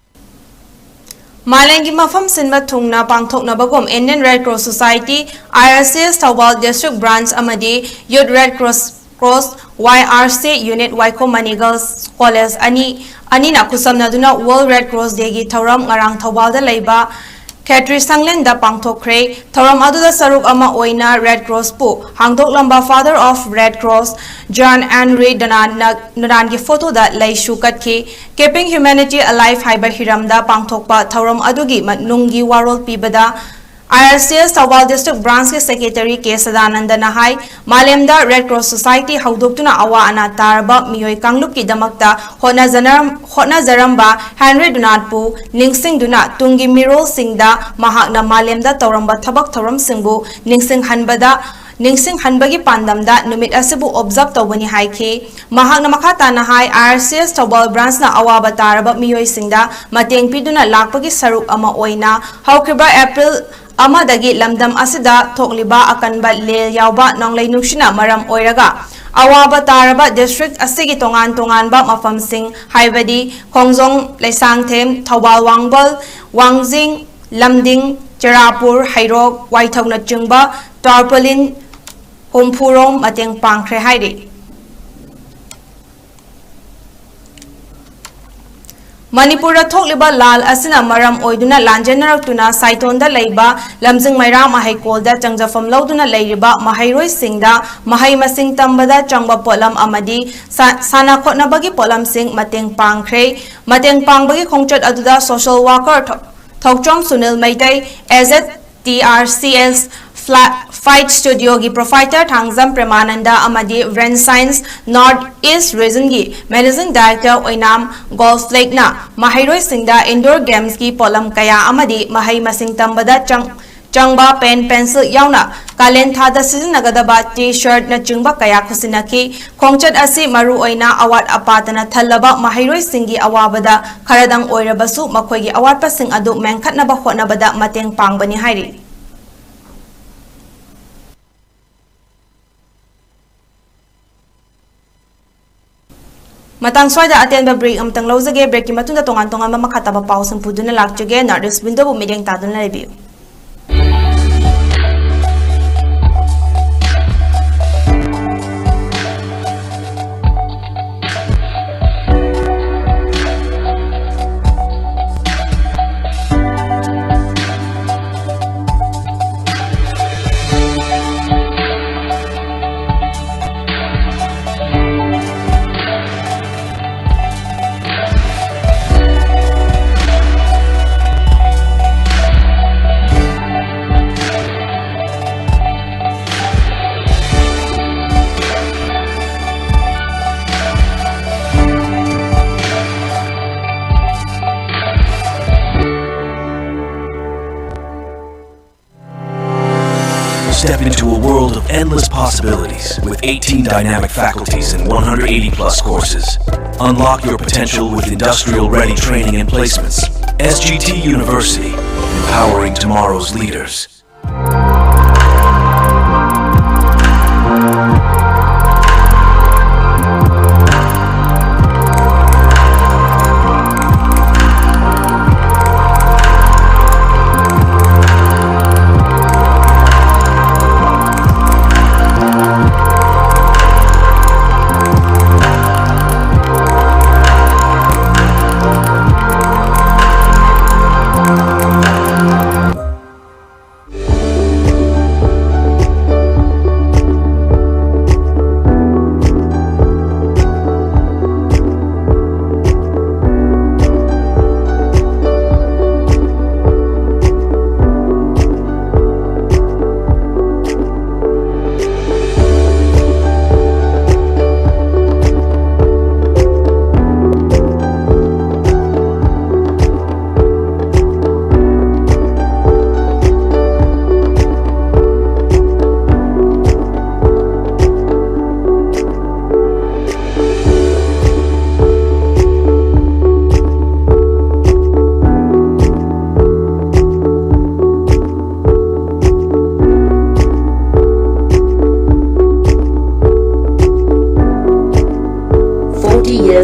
ꯃꯥꯂꯦꯝꯒꯤ ꯃꯐꯝ ꯁꯤꯟꯕ ꯊꯨꯡꯅ ꯄꯥꯡꯊꯣꯛꯅꯕꯒꯨꯝ Indian Red Cross Society, I R C S Thoubal District Branch ꯑꯃꯗꯤ Youth Red Cross, Cross Y R C Unit ꯋꯥꯏꯈꯣꯝ ꯃꯅꯤꯒꯜ ꯀꯣꯂꯦꯖ ꯑꯅꯤ, ꯑꯅꯤꯅ ꯈꯨꯠꯁꯝꯅꯗꯨꯅ World Red Cross Dayꯒꯤ ꯊꯧꯔꯝ ꯉꯔꯥꯡ ꯊꯧꯕꯥꯜꯗ ꯂꯩꯕ ꯈꯦꯇ꯭ꯔꯤ ꯁꯪꯂꯦꯟꯗ ꯄꯥꯡꯊꯣꯛꯈ꯭ꯔꯦ꯫ ꯊꯧꯔꯝ ꯑꯗꯨꯗ ꯁꯔꯨꯛ ꯑꯃ ꯑꯣꯏꯅ Red Crossꯄꯨ ꯍꯥꯡꯗꯣꯛꯂꯝꯕ Father of Red Cross Jean Henry Dunantꯅ, Dunantꯒꯤ ꯐꯣꯇꯣꯗ ꯂꯩꯁꯨ ꯀꯠꯈꯤ꯫ Keeping Humanity Alive ꯍꯥꯏꯕ ꯍꯤꯔꯝꯗ ꯄꯥꯡꯊꯣꯛꯄ ꯊꯧꯔꯝ ꯑꯗꯨꯒꯤ ꯃꯅꯨꯡꯒꯤ ꯋꯥꯔꯣꯜ ꯄꯤꯕꯗ, I R C S Thoubal District Branchꯀꯤ Secretary ꯀꯦ ꯁꯗꯥꯅꯟꯗꯅ ꯍꯥꯏ, ꯃꯥꯂꯦꯝꯗ Red Cross Society ꯍꯧꯗꯣꯛꯇꯨꯅ ꯑꯋꯥ ꯑꯅꯥ ꯇꯥꯔꯕ ꯃꯤꯑꯣꯏ ꯀꯥꯡꯂꯨꯞꯀꯤꯗꯃꯛꯇ ꯍꯣꯠꯅꯖꯅ-, ꯍꯣꯠꯅꯖꯔꯝꯕ ꯍꯦꯟꯔꯤ ꯗꯨꯅꯥꯠꯄꯨ ꯅꯤꯡꯁꯤꯡꯗꯨꯅ ꯇꯨꯡꯒꯤ ꯃꯤꯔꯣꯜꯁꯤꯡꯗ ꯃꯍꯥꯛꯅ ꯃꯥꯂꯦꯝꯗ ꯇꯧꯔꯝꯕ ꯊꯕꯛ ꯊꯧꯔꯝꯁꯤꯡꯕꯨ ꯅꯤꯡꯁꯤꯡꯍꯟꯕꯗ, ꯅꯤꯡꯁꯤꯡꯍꯟꯕꯒꯤ ꯄꯥꯟꯗꯝꯗ ꯅꯨꯃꯤꯠ ꯑꯁꯤꯕꯨ observe ꯇꯧꯕꯅꯤ ꯍꯥꯏꯈꯤ꯫ ꯃꯍꯥꯛꯅ ꯃꯈꯥ ꯇꯥꯅ ꯍꯥꯏ, I R C S Thoubal Branchꯅ ꯑꯋꯥꯕ ꯇꯥꯔꯕ ꯃꯤꯑꯣꯏꯁꯤꯡꯗ ꯃꯇꯦꯡ ꯄꯤꯗꯨꯅ ꯂꯥꯛꯄꯒꯤ ꯁꯔꯨꯛ ꯑꯃ ꯑꯣꯏꯅ ꯍꯧꯈꯤꯕ April ꯑꯃꯗꯒꯤ ꯂꯝꯗꯝ ꯑꯁꯤꯗ ꯊꯣꯛꯂꯤꯕ ꯑꯀꯟꯕ ꯂꯦꯜ ꯌꯥꯎꯕ ꯅꯣꯡꯂꯩ ꯅꯨꯡꯁꯤꯠꯅ ꯃꯔꯝ ꯑꯣꯏꯔꯒ ꯑꯋꯥꯕ ꯇꯥꯔꯕ district ꯑꯁꯤꯒꯤ ꯇꯣꯉꯥꯟ ꯇꯣꯉꯥꯟꯕ ꯃꯐꯝꯁꯤꯡ ꯍꯥꯏꯕꯗꯤ ꯈꯣꯡꯖꯣꯝ, ꯂꯩꯁꯥꯡꯊꯦꯝ, ꯊꯧꯕꯥꯜ ꯋꯥꯡꯕꯜ, ꯋꯥꯡꯖꯤꯡ, ꯂꯝꯗꯤꯡ, ꯆꯦꯔꯥꯄꯨꯔ, ꯍꯩꯔꯣꯛ, ꯋꯥꯏꯊꯧꯅꯆꯤꯡꯕ tarpaulin ꯍꯨꯝꯐꯨ ꯔꯣꯝ ꯃꯇꯦꯡ ꯄꯥꯡꯈ꯭ꯔꯦ ꯍꯥꯏꯔꯤ꯫ ꯃꯅꯤꯄꯨꯔꯗ ꯊꯣꯛꯂꯤꯕ ꯂꯥꯜ ꯑꯁꯤꯅ ꯃꯔꯝ ꯑꯣꯏꯗꯨꯅ ꯂꯥꯟꯖꯦꯟꯅꯔꯛꯇꯨꯅ ꯁꯥꯏꯇꯣꯟꯗ ꯂꯩꯕ ꯂꯝꯖꯤꯡ ꯃꯩꯔꯥ ꯃꯍꯩꯀꯣꯜꯗ ꯆꯪꯖꯐꯝ ꯂꯧꯗꯨꯅ ꯂꯩꯔꯤꯕ ꯃꯍꯩꯔꯣꯏꯁꯤꯡꯗ ꯃꯍꯩ ꯃꯁꯤꯡ ꯇꯝꯕꯗ ꯆꯪꯕ ꯄꯣꯠꯂꯝ ꯑꯃꯗꯤ ꯁꯥ-, ꯁꯥꯟꯅ ꯈꯣꯠꯅꯕꯒꯤ ꯄꯣꯠꯂꯝꯁꯤꯡ ꯃꯇꯦꯡ ꯄꯥꯡꯈ꯭ꯔꯦ꯫ ꯃꯇꯦꯡ ꯄꯥꯡꯕꯒꯤ ꯈꯣꯡꯆꯠ ꯑꯗꯨꯗ social worker ꯊꯧ-, Thouchom Sunil Meitei, ꯑꯦꯖꯦꯠ T R C S Fla-, Fight Studioꯒꯤ proprietor Thangjam ꯄ꯭ꯔꯦꯃꯥꯅꯟꯗ ꯑꯃꯗꯤ Brain Science North East Regionꯒꯤ Managing Director ꯑꯣꯏꯅꯥꯝ ꯒꯣꯜꯐ꯭ꯂꯦꯛꯅ ꯃꯍꯩꯔꯣꯏꯁꯤꯡꯗ indoor gamesꯀꯤ ꯄꯣꯠꯂꯝ ꯀꯌꯥ ꯑꯃꯗꯤ ꯃꯍꯩ ꯃꯁꯤꯡ ꯇꯝꯕꯗ ꯆꯪ-, ꯆꯪꯕ pen, pencil ꯌꯥꯎꯅ ꯀꯥꯂꯦꯟ ꯊꯥꯗ ꯁꯤꯖꯤꯟꯅꯒꯗꯕ T-shirtꯅꯆꯤꯡꯕ ꯀꯌꯥ ꯈꯨꯠꯁꯤꯟꯅꯈꯤ꯫ ꯈꯣꯡꯆꯠ ꯑꯁꯤ ꯃꯔꯨ ꯑꯣꯏꯅ ꯑꯋꯥꯠ ꯑꯄꯥꯇꯅ ꯊꯜꯂꯕ ꯃꯍꯩꯔꯣꯏꯁꯤꯡꯒꯤ ꯑꯋꯥꯕꯗ ꯈꯔꯗꯪ ꯑꯣꯏꯔꯕꯁꯨ ꯃꯈꯣꯏꯒꯤ ꯑꯋꯥꯠꯄꯁꯤꯡ ꯑꯗꯨ ꯃꯦꯟꯈꯠꯅꯕ ꯍꯣꯠꯅꯕꯗ ꯃꯇꯦꯡ ꯄꯥꯡꯕꯅꯤ ꯍꯥꯏꯔꯤ꯫ ꯃꯇꯥꯡ ꯁ꯭ꯋꯥꯏꯗ ꯑꯇꯦꯟꯕ ꯕ꯭ꯔꯦꯛ ꯑꯃꯇꯪ ꯂꯧꯖꯒꯦ꯫ ꯕ꯭ꯔꯦꯛꯀꯤ ꯃꯇꯨꯡꯗ ꯇꯣꯉꯥꯟ ꯇꯣꯉꯥꯟꯕ ꯃꯈꯥ ꯇꯥꯕ ꯄꯥꯎꯁꯤꯡ ꯄꯨꯗꯨꯅ ꯂꯥꯛꯆꯒꯦ꯫ ꯅꯣꯔꯠ ꯏꯁ ꯋꯤꯟꯗꯣꯕꯨ ꯃꯤꯠꯌꯦꯡ ꯇꯥꯗꯨꯅ ꯂꯩꯕꯤꯌꯨ꯫ Step into a world of endless possibilities with eighteen dynamic faculties and one hundred eighty plus courses. Unlock your potential with industrial ready training and placements. S G T University, empowering tomorrow's leaders.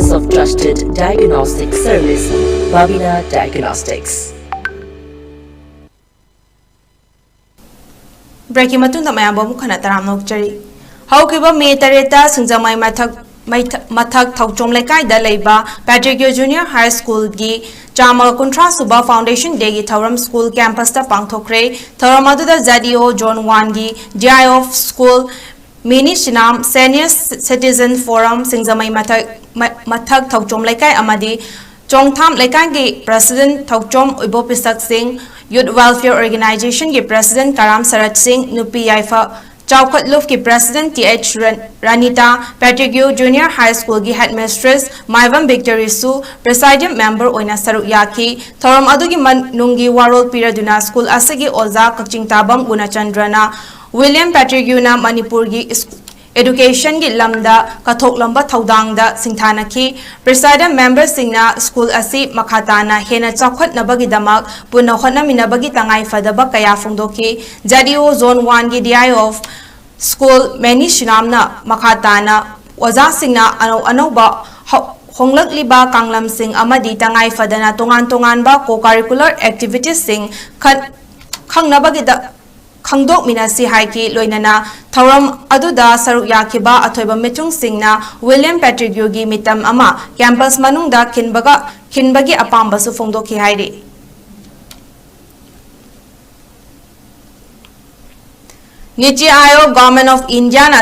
of trusted diagnostic service, Babina Diagnostics. ꯕ꯭ꯔꯦꯛꯀꯤ ꯃꯇꯨꯡꯗ ꯃꯌꯥꯝꯕꯨ ꯑꯃꯨꯛ ꯍꯟꯅ ꯇꯔꯥꯝꯅ ꯑꯣꯛꯆꯔꯤ꯫ ꯍꯧꯈꯤꯕ ꯃꯦ ꯇꯔꯦꯠꯇ ꯁꯤꯡꯖꯃꯩ ꯃꯊꯛ ꯃꯩꯊ- ꯃꯊꯛ ꯊꯧꯆꯣꯝ ꯂꯩꯀꯥꯏꯗ ꯂꯩꯕ ꯄꯦꯇ꯭ꯔꯤꯀꯤꯌꯣ ꯖꯨꯅꯤꯌꯔ ꯍꯥꯏ ꯁ꯭ꯀꯨꯜꯒꯤ ꯆꯥꯝꯃꯒ ꯀꯨꯟꯊ꯭ꯔꯥ ꯁꯨꯕ ꯐꯥꯎꯟꯗꯦꯁꯟ ꯗꯦꯒꯤ ꯊꯧꯔꯝ ꯁ꯭ꯀꯨꯜ ꯀꯦꯝꯄꯁꯇ ꯄꯥꯡꯊꯣꯛꯈ꯭ꯔꯦ꯫ ꯊꯧꯔꯝ ꯑꯗꯨꯗ ꯖꯦꯗ ꯏ ꯑꯣ ꯖꯣꯟ ꯋꯥꯟꯒꯤ D I of school, Meni Sinam, senior citizen forum Singjamei ꯃꯊꯛ ꯃ- ꯃꯊꯛ ꯊꯧꯆꯣꯝ ꯂꯩꯀꯥꯏ ꯑꯃꯗꯤ ꯆꯣꯡꯊꯥꯝ ꯂꯩꯀꯥꯏꯒꯤ ꯄ꯭ꯔꯦꯁꯤꯗꯦꯟꯠ ꯊꯧꯆꯣꯝ ꯎꯏꯕꯣ ꯄꯤꯁꯛ ꯁꯤꯡ, ꯌꯨꯠ ꯋꯦꯜꯐꯤꯌꯔ ꯑꯣꯔꯒꯅꯥꯏꯖꯦꯁꯟꯒꯤ ꯄ꯭ꯔꯦꯁꯤꯗꯦꯟꯠ ꯀꯔꯥꯝ ꯁꯔꯠ ꯁꯤꯡ, ꯅꯨꯄꯤ ꯌꯥꯏꯐ ꯆꯥꯎꯈꯠꯂꯨꯞꯀꯤ ꯄ꯭ꯔꯦꯁꯤꯗꯦꯟꯠ ꯇꯤ ꯑꯩꯆ ꯔꯟ- ꯔꯥꯅꯤꯇꯥ, ꯄꯦꯇ꯭ꯔꯤꯀꯤꯌꯣ ꯖꯨꯅꯤꯌꯔ ꯍꯥꯏ ꯁ꯭ꯀꯨꯜꯒꯤ ꯍꯦꯗꯃꯤꯁꯇ꯭ꯔꯦꯁ ꯃꯥꯏꯕꯝ ꯕꯤꯛꯇꯣꯔꯤꯁꯨ ꯄ꯭ꯔꯤꯁꯥꯏꯗꯤꯡ ꯃꯦꯝꯕꯔ ꯑꯣꯏꯅ ꯁꯔꯨꯛ ꯌꯥꯈꯤ꯫ ꯊꯧꯔꯝ ꯑꯗꯨꯒꯤ ꯃꯅꯨꯡꯒꯤ ꯋꯥꯔꯣꯜ ꯄꯤꯔꯗꯨꯅ ꯁ꯭ꯀꯨꯜ ꯑꯁꯤꯒꯤ ꯑꯣꯖꯥ ꯀꯛꯆꯤꯡ ꯇꯥꯕꯝ ꯒꯨꯅꯆꯟꯗ꯭ꯔꯅ ꯋꯤꯂꯤꯌꯝ ꯄꯦꯇ꯭ꯔꯤꯀꯤꯌꯨꯅ ꯃꯅꯤꯄꯨꯔꯒꯤ ꯁ꯭ꯀꯨ- ꯑꯦꯗꯨꯀꯦꯁꯟꯒꯤ ꯂꯝꯗ ꯀꯠꯊꯣꯛꯂꯝꯕ ꯊꯧꯗꯥꯡꯗ ꯁꯤꯡꯊꯥꯅꯈꯤ꯫ ꯄ꯭ꯔꯤꯁꯥꯏꯗꯤꯡ ꯃꯦꯝꯕꯔꯁꯤꯡꯅ ꯁ꯭ꯀꯨꯜ ꯑꯁꯤ ꯃꯈꯥ ꯇꯥꯅ ꯍꯦꯟꯅ ꯆꯥꯎꯈꯠꯅꯕꯒꯤꯗꯃꯛ ꯄꯨꯟꯅ ꯍꯣꯠꯅꯃꯤꯟꯅꯕꯒꯤ ꯇꯉꯥꯏꯐꯗꯕ ꯀꯌꯥ ꯐꯣꯡꯗꯣꯛꯈꯤ꯫ ꯖꯦꯗ ꯏ ꯑꯣ ꯖꯣꯟ ꯋꯥꯟꯒꯤ D I of school Meni ꯁꯤꯅꯥꯝꯅ ꯃꯈꯥ ꯇꯥꯅ ꯑꯣꯖꯥꯁꯤꯡꯅ ꯑꯅꯧ ꯑꯅꯧꯕ ꯍꯧ- ꯍꯣꯡꯂꯛꯂꯤꯕ ꯀꯥꯡꯂꯝꯁꯤꯡ ꯑꯃꯗꯤ ꯇꯉꯥꯏ ꯐꯗꯅ ꯇꯣꯉꯥꯟ ꯇꯣꯉꯥꯟꯕ co-curricular activitiesꯁꯤꯡ ꯈꯟ- ꯈꯪꯅꯕꯒꯤꯗ ꯈꯪꯗꯣꯛꯃꯤꯟꯅꯁꯤ ꯍꯥꯏꯈꯤ꯫ ꯂꯣꯏꯅꯅ ꯊꯧꯔꯝ ꯑꯗꯨꯗ ꯁꯔꯨꯛ ꯌꯥꯈꯤꯕ ꯑꯊꯣꯏꯕ ꯃꯤꯆꯨꯡꯁꯤꯡꯅ ꯋꯤꯂꯤꯌꯝ ꯄꯦꯇ꯭ꯔꯤꯀꯤꯌꯨꯒꯤ ꯃꯤꯇꯝ ꯑꯃ ꯀꯦꯝꯄꯁ ꯃꯅꯨꯡꯗ ꯈꯤꯟꯕꯒ ꯈꯤꯟꯕꯒꯤ ꯑꯄꯥꯝꯕꯁꯨ ꯐꯣꯡꯗꯣꯛꯈꯤ ꯍꯥꯏꯔꯤ꯫ ꯅꯤꯇꯤ ꯑꯥꯌꯣꯒ, Government of Indiaꯅ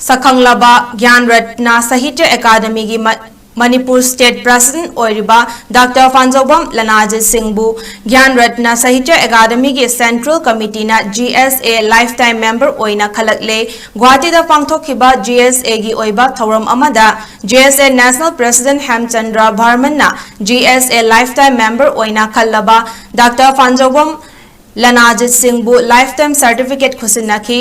ꯁꯛꯈꯪꯂꯕ ꯒ꯭ꯌꯥꯟ ꯔꯠꯅ ꯁꯥꯍꯤꯇ꯭ꯌ ꯑꯦꯀꯥꯗꯃꯤꯒꯤ ꯃ- ꯃꯅꯤꯄꯨꯔ ꯁ꯭ꯇꯦꯠ ꯄ꯭ꯔꯦꯁꯤꯗꯦꯟꯠ ꯑꯣꯏꯔꯤꯕ ꯗꯥꯛꯇꯔ ꯐꯥꯟꯖꯧꯕꯝ ꯂꯅꯥꯖꯤꯠ ꯁꯤꯡꯕꯨ ꯒ꯭ꯌꯥꯟ ꯔꯠꯅ ꯁꯥꯍꯤꯇ꯭ꯌ ꯑꯦꯀꯥꯗꯃꯤꯒꯤ central ꯀꯃꯤꯇꯤꯅ G S A life time member ꯑꯣꯏꯅ ꯈꯜꯂꯛꯂꯦ꯫ ꯒꯨꯋꯥꯍꯥꯇꯤꯗ ꯄꯥꯡꯊꯣꯛꯈꯤꯕ ꯖꯤ ꯑꯦꯁ ꯑꯦꯒꯤ ꯑꯣꯏꯕ ꯊꯧꯔꯝ ꯑꯃꯗ G S A national president Hemchandra ꯕꯔꯃꯟꯅ G S A life time member ꯑꯣꯏꯅ ꯈꯜꯂꯕ ꯗꯥꯛꯇꯔ ꯐꯥꯟꯖꯧꯕꯝ ꯂꯅꯥꯖꯤꯠ ꯁꯤꯡꯕꯨ ꯂꯥꯏꯐ ꯇꯥꯏꯝ ꯁꯥꯔꯇꯤꯐꯤꯀꯦꯠ ꯈꯨꯠꯁꯤꯟꯅꯈꯤ꯫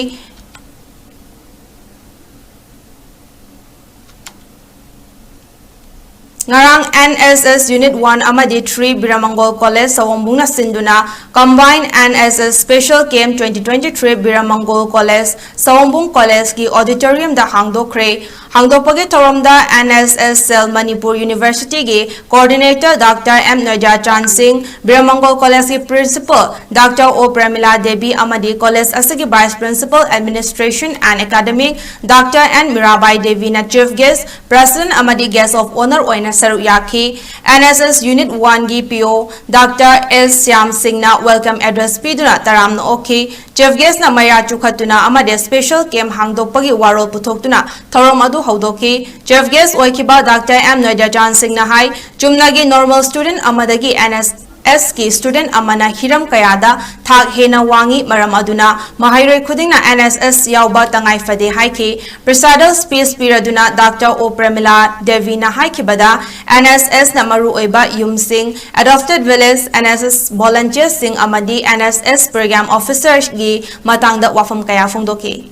ꯉꯔꯥꯡ N S S Unit one ꯑꯃꯗꯤ three ꯕꯤꯔꯃꯪꯒꯣꯜ ꯀꯣꯂꯦꯖ ꯁꯑꯣꯝꯕꯨꯡꯅ ꯁꯤꯟꯗꯨꯅ Combined N S S Special Camp twenty twenty-three Birmangol college Sawombung ꯀꯣꯂꯦꯖꯀꯤ ꯑꯣꯗꯤꯇꯣꯔꯤꯌꯝꯗ ꯍꯥꯡꯗꯣꯛꯈ꯭ꯔꯦ꯫ ꯍꯥꯡꯗꯣꯛꯄꯒꯤ ꯊꯧꯔꯝꯗ N S S Cell Manipur University ꯒꯤ Coordinator Doctor M Noida Chan Singh, Biramangol College ꯀꯤ Principal Doctor O Premila Devi ꯑꯃꯗꯤ college ꯑꯁꯤꯒꯤ Vice Principal Administration and Academic Doctor N Mirabai Devi ꯅ Chief Guest, President ꯑꯃꯗꯤ Guest of Honour ꯑꯣꯏꯅ ꯁꯔꯨꯛ ꯌꯥꯈꯤ꯫ N S S Unit one ꯒꯤ P O Doctor S Shyam Singh ꯅ welcome address ꯄꯤꯗꯨꯅ ꯇꯔꯥꯝꯅ ꯑꯣꯛꯈꯤ꯫ Chief Guest ꯅ ꯃꯩꯔꯥ ꯆꯨꯈꯠꯇꯨꯅ ꯑꯃꯗꯤ special camp ꯍꯥꯡꯗꯣꯛꯄꯒꯤ ꯋꯥꯔꯣꯜ ꯄꯨꯊꯣꯛꯇꯨꯅ ꯊꯧꯔꯝ ꯑꯗꯨ ꯍꯧꯗꯣꯛꯈꯤ꯫ Chief Guest ꯑꯣꯏꯈꯤꯕ Doctor M Noida Chan Singh ꯅ ꯍꯥꯏ, ꯆꯨꯝꯅꯒꯤ normal student ꯑꯃꯗꯒꯤ N S S ꯀꯤ student ꯑꯃꯅ ꯍꯤꯔꯝ ꯀꯌꯥꯗ ꯊꯥꯛ ꯍꯦꯟꯅ ꯋꯥꯡꯏ, ꯃꯔꯝ ꯑꯗꯨꯅ ꯃꯍꯩꯔꯣꯏ ꯈꯨꯗꯤꯡꯅ N S S ꯌꯥꯎꯕ ꯇꯉꯥꯏ ꯐꯗꯦ ꯍꯥꯏꯈꯤ꯫ Presidal speech ꯄꯤꯔꯗꯨꯅ Doctor O Premila Devi ꯅ ꯍꯥꯏꯈꯤꯕꯗ, N S S ꯅ ꯃꯔꯨꯑꯣꯏꯕ ꯌꯨꯝꯁꯤꯡ, adopted village, N S S volunteers ꯁꯤꯡ ꯑꯃꯗꯤ N S S program officers ꯒꯤ ꯃꯇꯥꯡꯗ ꯋꯥꯐꯝ ꯀꯌꯥ ꯐꯣꯡꯗꯣꯛꯈꯤ꯫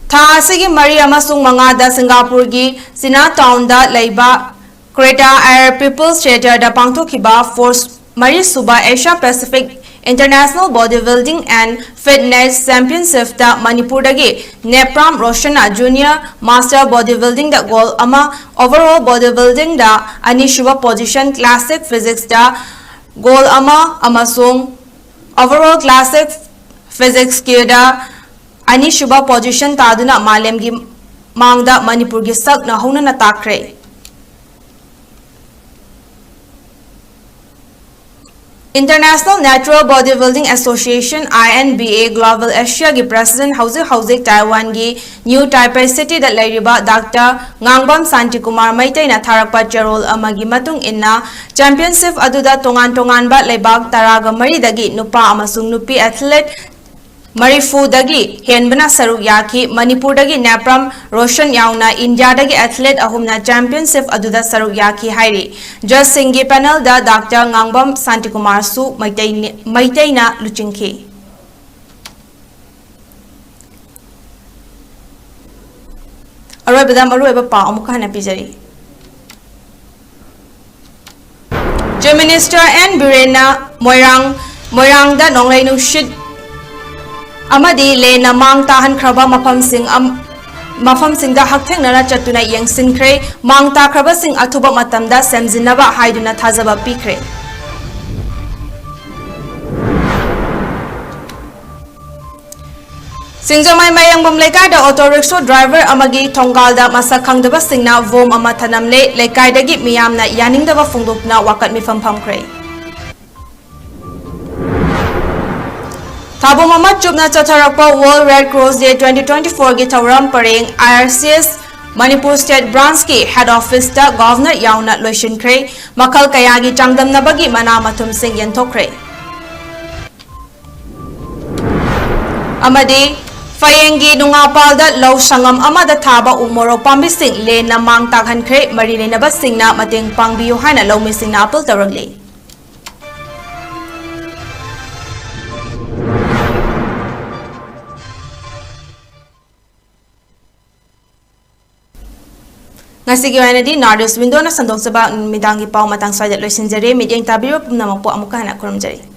ꯊꯥ ꯑꯁꯤꯒꯤ ꯃꯔꯤ ꯑꯃꯁꯨꯡ ꯃꯉꯥꯗ ꯁꯤꯡꯒꯥꯄꯨꯔꯒꯤ ꯆꯤꯅꯥ ꯇꯥꯎꯟꯗ ꯂꯩꯕ Kreta Air People's Theatre ꯗ ꯄꯥꯡꯊꯣꯛꯈꯤꯕ force ꯃꯔꯤꯁꯨꯕ Asia Pacific International Bodybuilding and Fitness Championship ꯇ ꯃꯅꯤꯄꯨꯔꯗꯒꯤ ꯅꯦꯄ꯭ꯔꯥꯝ ꯔꯣꯁꯟꯅ Junior Master Bodybuilding ꯗ gold ꯑꯃ, Overall Bodybuilding ꯗ ꯑꯅꯤꯁꯨꯕ position, Classic Physique ꯇ gold ꯑꯃ ꯑꯃꯁꯨꯡ Overall Classic Physique ꯀ꯭ꯌꯨꯗ ꯑꯅꯤꯁꯨꯕ position ꯇꯥꯗꯨꯅ ꯃꯥꯂꯦꯝꯒꯤ ꯃꯥꯡꯗ ꯃꯅꯤꯄꯨꯔꯒꯤ ꯁꯛꯅ ꯍꯧꯅꯅ ꯇꯥꯛꯈ꯭ꯔꯦ꯫ International Natural Bodybuilding Association, I N B A, Global Asia ꯒꯤ President, ꯍꯧꯖꯤꯛ ꯍꯧꯖꯤꯛ ꯇꯥꯏꯋꯥꯟꯒꯤ New Taipei City ꯗ ꯂꯩꯔꯤꯕ Doctor ꯉꯥꯡꯕꯝ ꯁꯥꯟꯇꯤꯀꯨꯃꯥꯔ ꯃꯩꯇꯩꯅ ꯊꯥꯔꯛꯄ ꯆꯦꯔꯣꯜ ꯑꯃꯒꯤ ꯃꯇꯨꯡ ꯏꯟꯅ, championship ꯑꯗꯨꯗ ꯇꯣꯉꯥꯟ ꯇꯣꯉꯥꯟꯕ ꯂꯩꯕꯥꯛ ꯇꯔꯥꯒ ꯃꯔꯤꯗꯒꯤ ꯅꯨꯄꯥ ꯑꯃꯁꯨꯡ ꯅꯨꯄꯤ athlete ꯃꯔꯤꯐꯨꯗꯒꯤ ꯍꯦꯟꯕꯅ ꯁꯔꯨꯛ ꯌꯥꯈꯤ꯫ ꯃꯅꯤꯄꯨꯔꯗꯒꯤ ꯅꯦꯄ꯭ꯔꯝ ꯔꯣꯁꯟ ꯌꯥꯎꯅ ꯏꯟꯗꯤꯌꯥꯗꯒꯤ athlete ꯑꯍꯨꯝꯅ championship ꯑꯗꯨꯗ ꯁꯔꯨꯛ ꯌꯥꯈꯤ ꯍꯥꯏꯔꯤ꯫ Judge ꯁꯤꯡꯒꯤ panel ꯗ Doctor ꯉꯥꯡꯕꯝ ꯁꯥꯟꯇꯤꯀꯨꯃꯥꯔꯁꯨ ꯃꯩꯇꯩꯅ, ꯃꯩꯇꯩꯅ ꯂꯨꯆꯤꯡꯈꯤ꯫ ꯑꯔꯣꯏꯕꯗ ꯃꯔꯨꯑꯣꯏꯕ ꯄꯥꯎ ꯑꯃꯨꯛꯀ ꯍꯟꯅ ꯄꯤꯖꯔꯤ꯫ Chief Minister N ꯕꯤꯔꯦꯟꯅ ꯃꯣꯏꯔꯥꯡ, ꯃꯣꯏꯔꯥꯡꯗ ꯅꯣꯡꯂꯩ ꯅꯨꯡꯁꯤꯠ ꯑꯃꯗꯤ ꯂꯦꯟꯅ ꯃꯥꯡ ꯇꯥꯍꯟꯈ꯭ꯔꯕ ꯃꯐꯝꯁꯤꯡ ꯑꯝ-, ꯃꯐꯝꯁꯤꯡꯗ ꯍꯛꯊꯦꯡꯅꯅ ꯆꯠꯇꯨꯅ ꯌꯦꯡꯁꯤꯟꯈ꯭ꯔꯦ꯫ ꯃꯥꯡ ꯇꯥꯈ꯭ꯔꯕꯁꯤꯡ ꯑꯊꯨꯕ ꯃꯇꯝꯗ ꯁꯦꯝꯖꯤꯟꯅꯕ ꯍꯥꯏꯗꯨꯅ ꯊꯥꯖꯕ ꯄꯤꯈ꯭ꯔꯦ꯫ ꯁꯤꯡꯖꯃꯩ ꯃꯌꯥꯡꯕꯝ ꯂꯩꯀꯥꯏꯗ ꯑꯣꯇꯣ ꯔꯤꯛꯁꯣ ꯗ꯭ꯔꯥꯏꯚꯔ ꯑꯃꯒꯤ ꯊꯣꯡꯒꯥꯜꯗ ꯃꯁꯛ ꯈꯪꯗꯕꯁꯤꯡꯅ ꯕꯣꯝ ꯑꯃ ꯊꯅꯝꯂꯦ꯫ ꯂꯩꯀꯥꯏꯗꯒꯤ ꯃꯤꯌꯥꯝꯅ ꯌꯥꯅꯤꯡꯗꯕ ꯐꯣꯡꯗꯣꯛꯇꯨꯅ ꯋꯥꯀꯠ ꯃꯤꯐꯝ ꯐꯝꯈ꯭ꯔꯦ꯫ ꯊꯥꯕꯨꯝ ꯑꯃ ꯆꯨꯞꯅ ꯆꯠꯊꯔꯛꯄ World Red Cross Day twenty twenty-four ꯒꯤ ꯊꯧꯔꯝ ꯄꯔꯦꯡ I R C S Manipur State Branch ꯀꯤ Head Office ꯇ Governor ꯌꯥꯎꯅ ꯂꯣꯏꯁꯤꯟꯈ꯭ꯔꯦ꯫ ꯃꯈꯜ ꯀꯌꯥꯒꯤ ꯆꯥꯡꯗꯝꯅꯕꯒꯤ ꯃꯅꯥ ꯃꯊꯨꯝꯁꯤꯡ ꯌꯦꯟꯊꯣꯛꯈ꯭ꯔꯦ꯫ ꯑꯃꯗꯤ ꯐꯌꯦꯡꯒꯤ ꯅꯨꯡꯉꯥꯄꯥꯜꯗ ꯂꯧ ꯁꯪꯉꯝ ꯑꯃꯗ ꯊꯥꯕ ꯎ ꯃꯣꯔꯣꯛ ꯄꯥꯝꯕꯤꯁꯤꯡ ꯂꯦꯟꯅ ꯃꯥꯡ ꯇꯥꯛꯍꯟꯈ꯭ꯔꯦ꯫ ꯃꯔꯤ ꯂꯩꯅꯕꯁꯤꯡꯅ ꯃꯇꯦꯡ ꯄꯥꯡꯕꯤꯌꯨ ꯍꯥꯏꯅ ꯂꯧꯃꯤꯁꯤꯡꯅ appeal ꯇꯧꯔꯛꯂꯤ꯫ ꯉꯁꯤꯒꯤ ꯑꯣꯏꯅꯗꯤ North East Window ꯅ ꯁꯟꯗꯣꯛꯆꯕ ꯅꯨꯃꯤꯗꯥꯡꯒꯤ ꯄꯥꯎ ꯃꯇꯥꯡ ꯁ꯭ꯋꯥꯏꯗ ꯂꯣꯏꯁꯤꯟꯖꯔꯦ꯫ ꯃꯤꯠꯌꯦꯡ ꯇꯥꯕꯤꯔꯤꯕ ꯄꯨꯝꯅꯃꯛꯄꯨ ꯑꯃꯨꯛꯀ ꯍꯟꯅ ꯈꯨꯔꯨꯝꯖꯔꯤ꯫